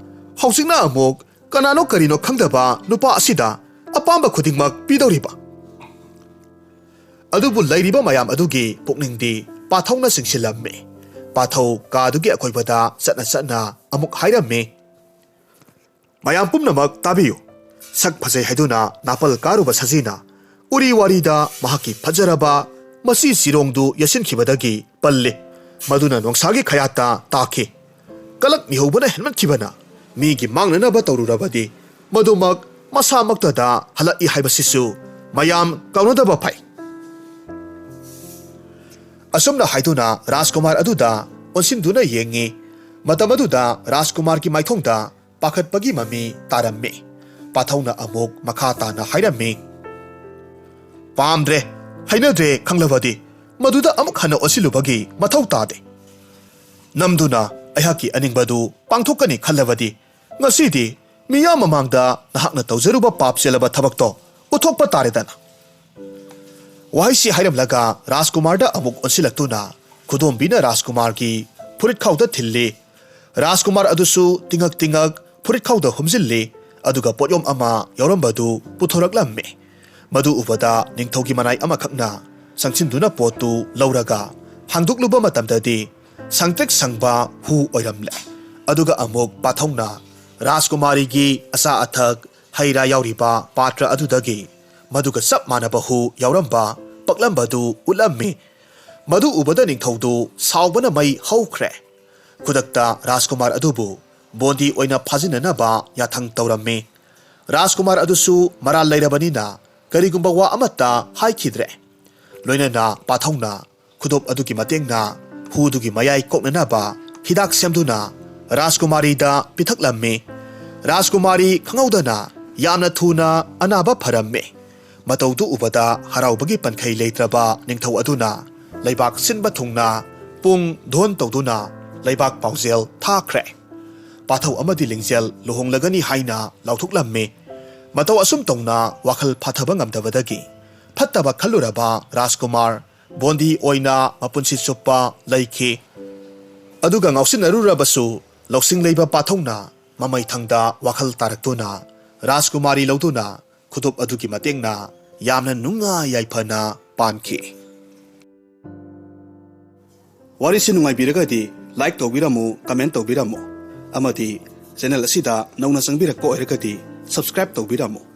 ꯍꯧꯖꯤꯛꯅ ꯑꯃꯨꯛ ꯀꯅꯥꯅꯣ ꯀꯔꯤꯅꯣ ꯈꯪꯗꯕ ꯅꯨꯄꯥ ꯑꯁꯤꯗ ꯑꯄꯥꯝꯕ ꯈꯨꯗꯤꯡꯃꯛ ꯄꯤꯗꯧꯔꯤꯕ꯫ ꯑꯗꯨꯕꯨ ꯂꯩꯔꯤꯕ ꯃꯌꯥꯝ ꯑꯗꯨꯒꯤ ꯄꯨꯛꯅꯤꯡꯗꯤ ꯄꯥꯊꯧꯅ ꯆꯤꯡꯁꯤꯜꯂꯝꯃꯤ꯫ ꯄꯥꯊꯧ ꯀꯥꯗꯨꯒꯤ ꯑꯀꯣꯏꯕꯗ ꯆꯠꯅ ꯆꯠꯅ ꯑꯃꯨꯛ ꯍꯥꯏꯔꯝꯃꯤ, "ꯃꯌꯥꯝ ꯄꯨꯝꯅꯃꯛ ꯇꯥꯕꯤꯌꯨ꯫ ꯁꯛ ꯐꯖꯩ ꯍꯥꯏꯗꯨꯅ ꯅꯥꯄꯜ ꯀꯥꯔꯨꯕ ꯁꯖꯤꯅ ꯎꯔꯤ ꯋꯥꯔꯤꯗ ꯃꯍꯥꯛꯀꯤ ꯐꯖꯔꯕ ꯃꯆꯤ ꯆꯤꯔꯣꯡꯗꯨ ꯌꯦꯠꯁꯤꯟꯈꯤꯕꯗꯒꯤ ꯄꯜꯂꯤ꯫ ꯃꯗꯨꯅ ꯅꯣꯡꯁꯥꯒꯤ ꯈꯌꯥꯠꯇ ꯇꯥꯈꯤ꯫ ꯀꯂꯛ ꯃꯤꯍꯧꯕꯅ ꯍꯦꯟꯃꯟꯈꯤꯕꯅ ꯃꯤꯒꯤ ꯃꯥꯡꯅꯅꯕ ꯇꯧꯔꯨꯔꯕꯗꯤ ꯃꯗꯨꯃꯛ ꯃꯁꯥꯃꯛꯇꯗ ꯍꯜꯂꯛꯏ ꯍꯥꯏꯕꯁꯤꯁꯨ ꯃꯌꯥꯝ ꯀꯥꯎꯅꯗꯕ ꯐꯩ"꯫ ꯑꯁꯨꯝꯅ ꯍꯥꯏꯗꯨꯅ ꯔꯥꯖꯀꯨꯃꯥꯔ ꯑꯗꯨꯗ ꯑꯣꯟꯁꯤꯟꯗꯨꯅ ꯌꯦꯡꯉꯤ꯫ ꯃꯇꯝ ꯑꯗꯨꯗ ꯔꯥꯖꯀꯨꯃꯥꯔꯒꯤ ꯃꯥꯏꯊꯣꯡꯗ ꯄꯥꯈꯠꯄꯒꯤ ꯃꯃꯤ ꯇꯥꯔꯝꯃꯤ꯫ ꯄꯥꯊꯧꯅ ꯑꯃꯨꯛ ꯃꯈꯥ ꯇꯥꯅ ꯍꯥꯏꯔꯝꯃꯤ, "ꯄꯥꯝꯗ꯭ꯔꯦ, ꯍꯩꯅꯗ꯭ꯔꯦ ꯈꯪꯂꯕꯗꯤ ꯃꯗꯨꯗ ꯑꯃꯨꯛ ꯍꯟꯅ ꯑꯣꯟꯁꯤꯜꯂꯨꯕꯒꯤ ꯃꯊꯧ ꯇꯥꯗꯦ꯫ ꯅꯝꯗꯨꯅ ꯑꯩꯍꯥꯛꯀꯤ ꯑꯅꯤꯡꯕꯗꯨ ꯄꯥꯡꯊꯣꯛꯀꯅꯤ ꯈꯜꯂꯕꯗꯤ ꯉꯁꯤꯗꯤ ꯃꯤꯌꯥꯝ ꯃꯃꯥꯡꯗ ꯅꯍꯥꯛꯅ ꯇꯧꯖꯔꯨꯕ ꯄꯥꯞ ꯆꯦꯜꯂꯕ ꯊꯕꯛꯇꯣ ꯎꯠꯊꯣꯛꯄ ꯇꯥꯔꯦꯗꯅ"꯫ ꯋꯥꯍꯩꯁꯤ ꯍꯥꯏꯔꯝꯂꯒ ꯔꯥꯖꯀꯨꯃꯥꯔꯗ ꯑꯃꯨꯛ ꯑꯣꯟꯁꯤꯜꯂꯛꯇꯨꯅ ꯈꯨꯗꯣꯝꯕꯤꯅ ꯔꯥꯖꯀꯨꯃꯥꯔꯒꯤ ꯐꯨꯔꯤꯠꯈꯥꯎꯗ ꯊꯤꯜꯂꯤ꯫ ꯔꯥꯖꯀꯨꯃꯥꯔ ꯑꯗꯨꯁꯨ ꯇꯤꯡꯉꯛ ꯇꯤꯡꯉꯛ ꯐꯨꯔꯤꯠꯈꯥꯎꯗ ꯍꯨꯝꯖꯤꯜꯂꯤ, ꯑꯗꯨꯒ ꯄꯣꯠꯌꯣꯝ ꯑꯃ ꯌꯥꯎꯔꯝꯕꯗꯨ ꯄꯨꯊꯣꯔꯛꯂꯝꯃꯤ꯫ ꯃꯗꯨ ꯎꯕꯗ ꯅꯤꯡꯊꯧꯒꯤ ꯃꯅꯥꯏ ꯑꯃꯈꯛꯅ ꯆꯪꯁꯤꯟꯗꯨꯅ ꯄꯣꯠꯇꯨ ꯂꯧꯔꯒ ꯍꯥꯡꯗꯣꯛꯂꯨꯕ ꯃꯇꯝꯗꯗꯤ ꯁꯪꯇ꯭ꯔꯤꯛ ꯁꯪꯕ ꯍꯨ ꯑꯣꯏꯔꯝꯂꯦ꯫ ꯑꯗꯨꯒ ꯑꯃꯨꯛ ꯄꯥꯊꯧꯅ ꯔꯥꯖꯀꯨꯃꯥꯔꯤꯒꯤ ꯑꯆꯥ ꯑꯊꯛ, ꯍꯩ ꯔꯥ ꯌꯥꯎꯔꯤꯕ ꯄꯥꯇ꯭ꯔ ꯑꯗꯨꯗꯒꯤ ꯃꯗꯨꯒ ꯆꯞ ꯃꯥꯟꯅꯕ ꯍꯨ ꯌꯥꯎꯔꯝꯕ ꯄꯛꯂꯝꯕꯗꯨ ꯎꯠꯂꯝꯃꯤ꯫ ꯃꯗꯨ ꯎꯕꯗ ꯅꯤꯡꯊꯧꯗꯨ ꯁꯥꯎꯕꯅ ꯃꯩ ꯍꯧꯈ꯭ꯔꯦ꯫ ꯈꯨꯗꯛꯇ ꯔꯥꯖꯀꯨꯃꯥꯔ ꯑꯗꯨꯕꯨ ꯕꯣꯟꯗꯤ ꯑꯣꯏꯅ ꯐꯥꯖꯤꯟꯅꯅꯕ ꯌꯥꯊꯪ ꯇꯧꯔꯝꯃꯤ꯫ ꯔꯥꯖꯀꯨꯃꯥꯔ ꯑꯗꯨꯁꯨ ꯃꯔꯥꯜ ꯂꯩꯔꯕꯅꯤꯅ ꯀꯔꯤꯒꯨꯝꯕ ꯋꯥ ꯑꯃꯠꯇ ꯍꯥꯏꯈꯤꯗ꯭ꯔꯦ꯫ ꯂꯣꯏꯅꯅ ꯄꯥꯊꯧꯅ ꯈꯨꯗꯣꯞ ꯑꯗꯨꯒꯤ ꯃꯇꯦꯡꯅ ꯍꯨꯗꯨꯒꯤ ꯃꯌꯥꯏ ꯀꯣꯛꯅꯅꯕ ꯍꯤꯗꯥꯛ ꯁꯦꯝꯗꯨꯅ ꯔꯥꯖꯀꯨꯃꯥꯔꯤꯗ ꯄꯤꯊꯛꯂꯝꯃꯤ꯫ ꯔꯥꯖꯀꯨꯃꯥꯔꯤ ꯈꯪꯍꯧꯗꯅ ꯌꯥꯝꯅ ꯊꯨꯅ ꯑꯅꯥꯕ ꯐꯔꯝꯃꯤ꯫ ꯃꯇꯧꯗꯨ ꯎꯕꯗ ꯍꯔꯥꯎꯕꯒꯤ ꯄꯟꯈꯩ ꯂꯩꯇ꯭ꯔꯕ ꯅꯤꯡꯊꯧ ꯑꯗꯨꯅ ꯂꯩꯕꯥꯛ ꯁꯤꯟꯕ ꯊꯨꯡꯅ ꯄꯨꯡ ꯙꯣꯟ ꯇꯧꯗꯨꯅ ꯂꯩꯕꯥꯛ ꯄꯥꯎꯖꯦꯜ ꯊꯥꯈ꯭ꯔꯦ꯫ ꯄꯥꯊꯧ ꯑꯃꯗꯤ ꯂꯤꯡꯖꯦꯜ ꯂꯨꯍꯣꯡꯂꯒꯅꯤ ꯍꯥꯏꯅ ꯂꯥꯎꯊꯣꯛꯂꯝꯃꯤ꯫ ꯃꯇꯧ ꯑꯁꯨꯝ ꯇꯧꯅ ꯋꯥꯈꯜ ꯐꯥꯊꯕ ꯉꯝꯗꯕꯗꯒꯤ ꯐꯠꯇꯕ ꯈꯜꯂꯨꯔꯕ ꯔꯥꯖꯀꯨꯃꯥꯔ ꯕꯣꯟꯗꯤ ꯑꯣꯏꯅ ꯃꯄꯨꯟꯁꯤ ꯆꯨꯞꯄ ꯂꯩꯈꯤ꯫ ꯑꯗꯨꯒ ꯉꯥꯎꯁꯤꯟꯅꯔꯨꯔꯕꯁꯨ ꯂꯧꯁꯤꯡ ꯂꯩꯕ ꯄꯥꯊꯧꯅ ꯃꯃꯩꯊꯪꯗ ꯋꯥꯈꯜ ꯇꯥꯔꯛꯇꯨꯅ ꯔꯥꯖꯀꯨꯃꯥꯔꯤ ꯂꯧꯗꯨꯅ ꯈꯨꯗꯣꯞ ꯑꯗꯨꯒꯤ ꯃꯇꯦꯡꯅ ꯌꯥꯝꯅ ꯅꯨꯡꯉꯥꯏ ꯌꯥꯏꯐꯅ ꯄꯥꯟꯈꯤ꯫ ꯋꯥꯔꯤꯁꯤ ꯅꯨꯡꯉꯥꯏꯕꯤꯔꯒꯗꯤ like ꯇꯧꯕꯤꯔꯝꯃꯨ, comment ꯇꯧꯕꯤꯔꯝꯃꯨ, ꯑꯃꯗꯤ channel ꯑꯁꯤꯗ ꯅꯧꯅ ꯆꯪꯕꯤꯔꯛꯄ ꯑꯣꯏꯔꯒꯗꯤ subscribe ꯇꯧꯕꯤꯔꯝꯃꯨ꯫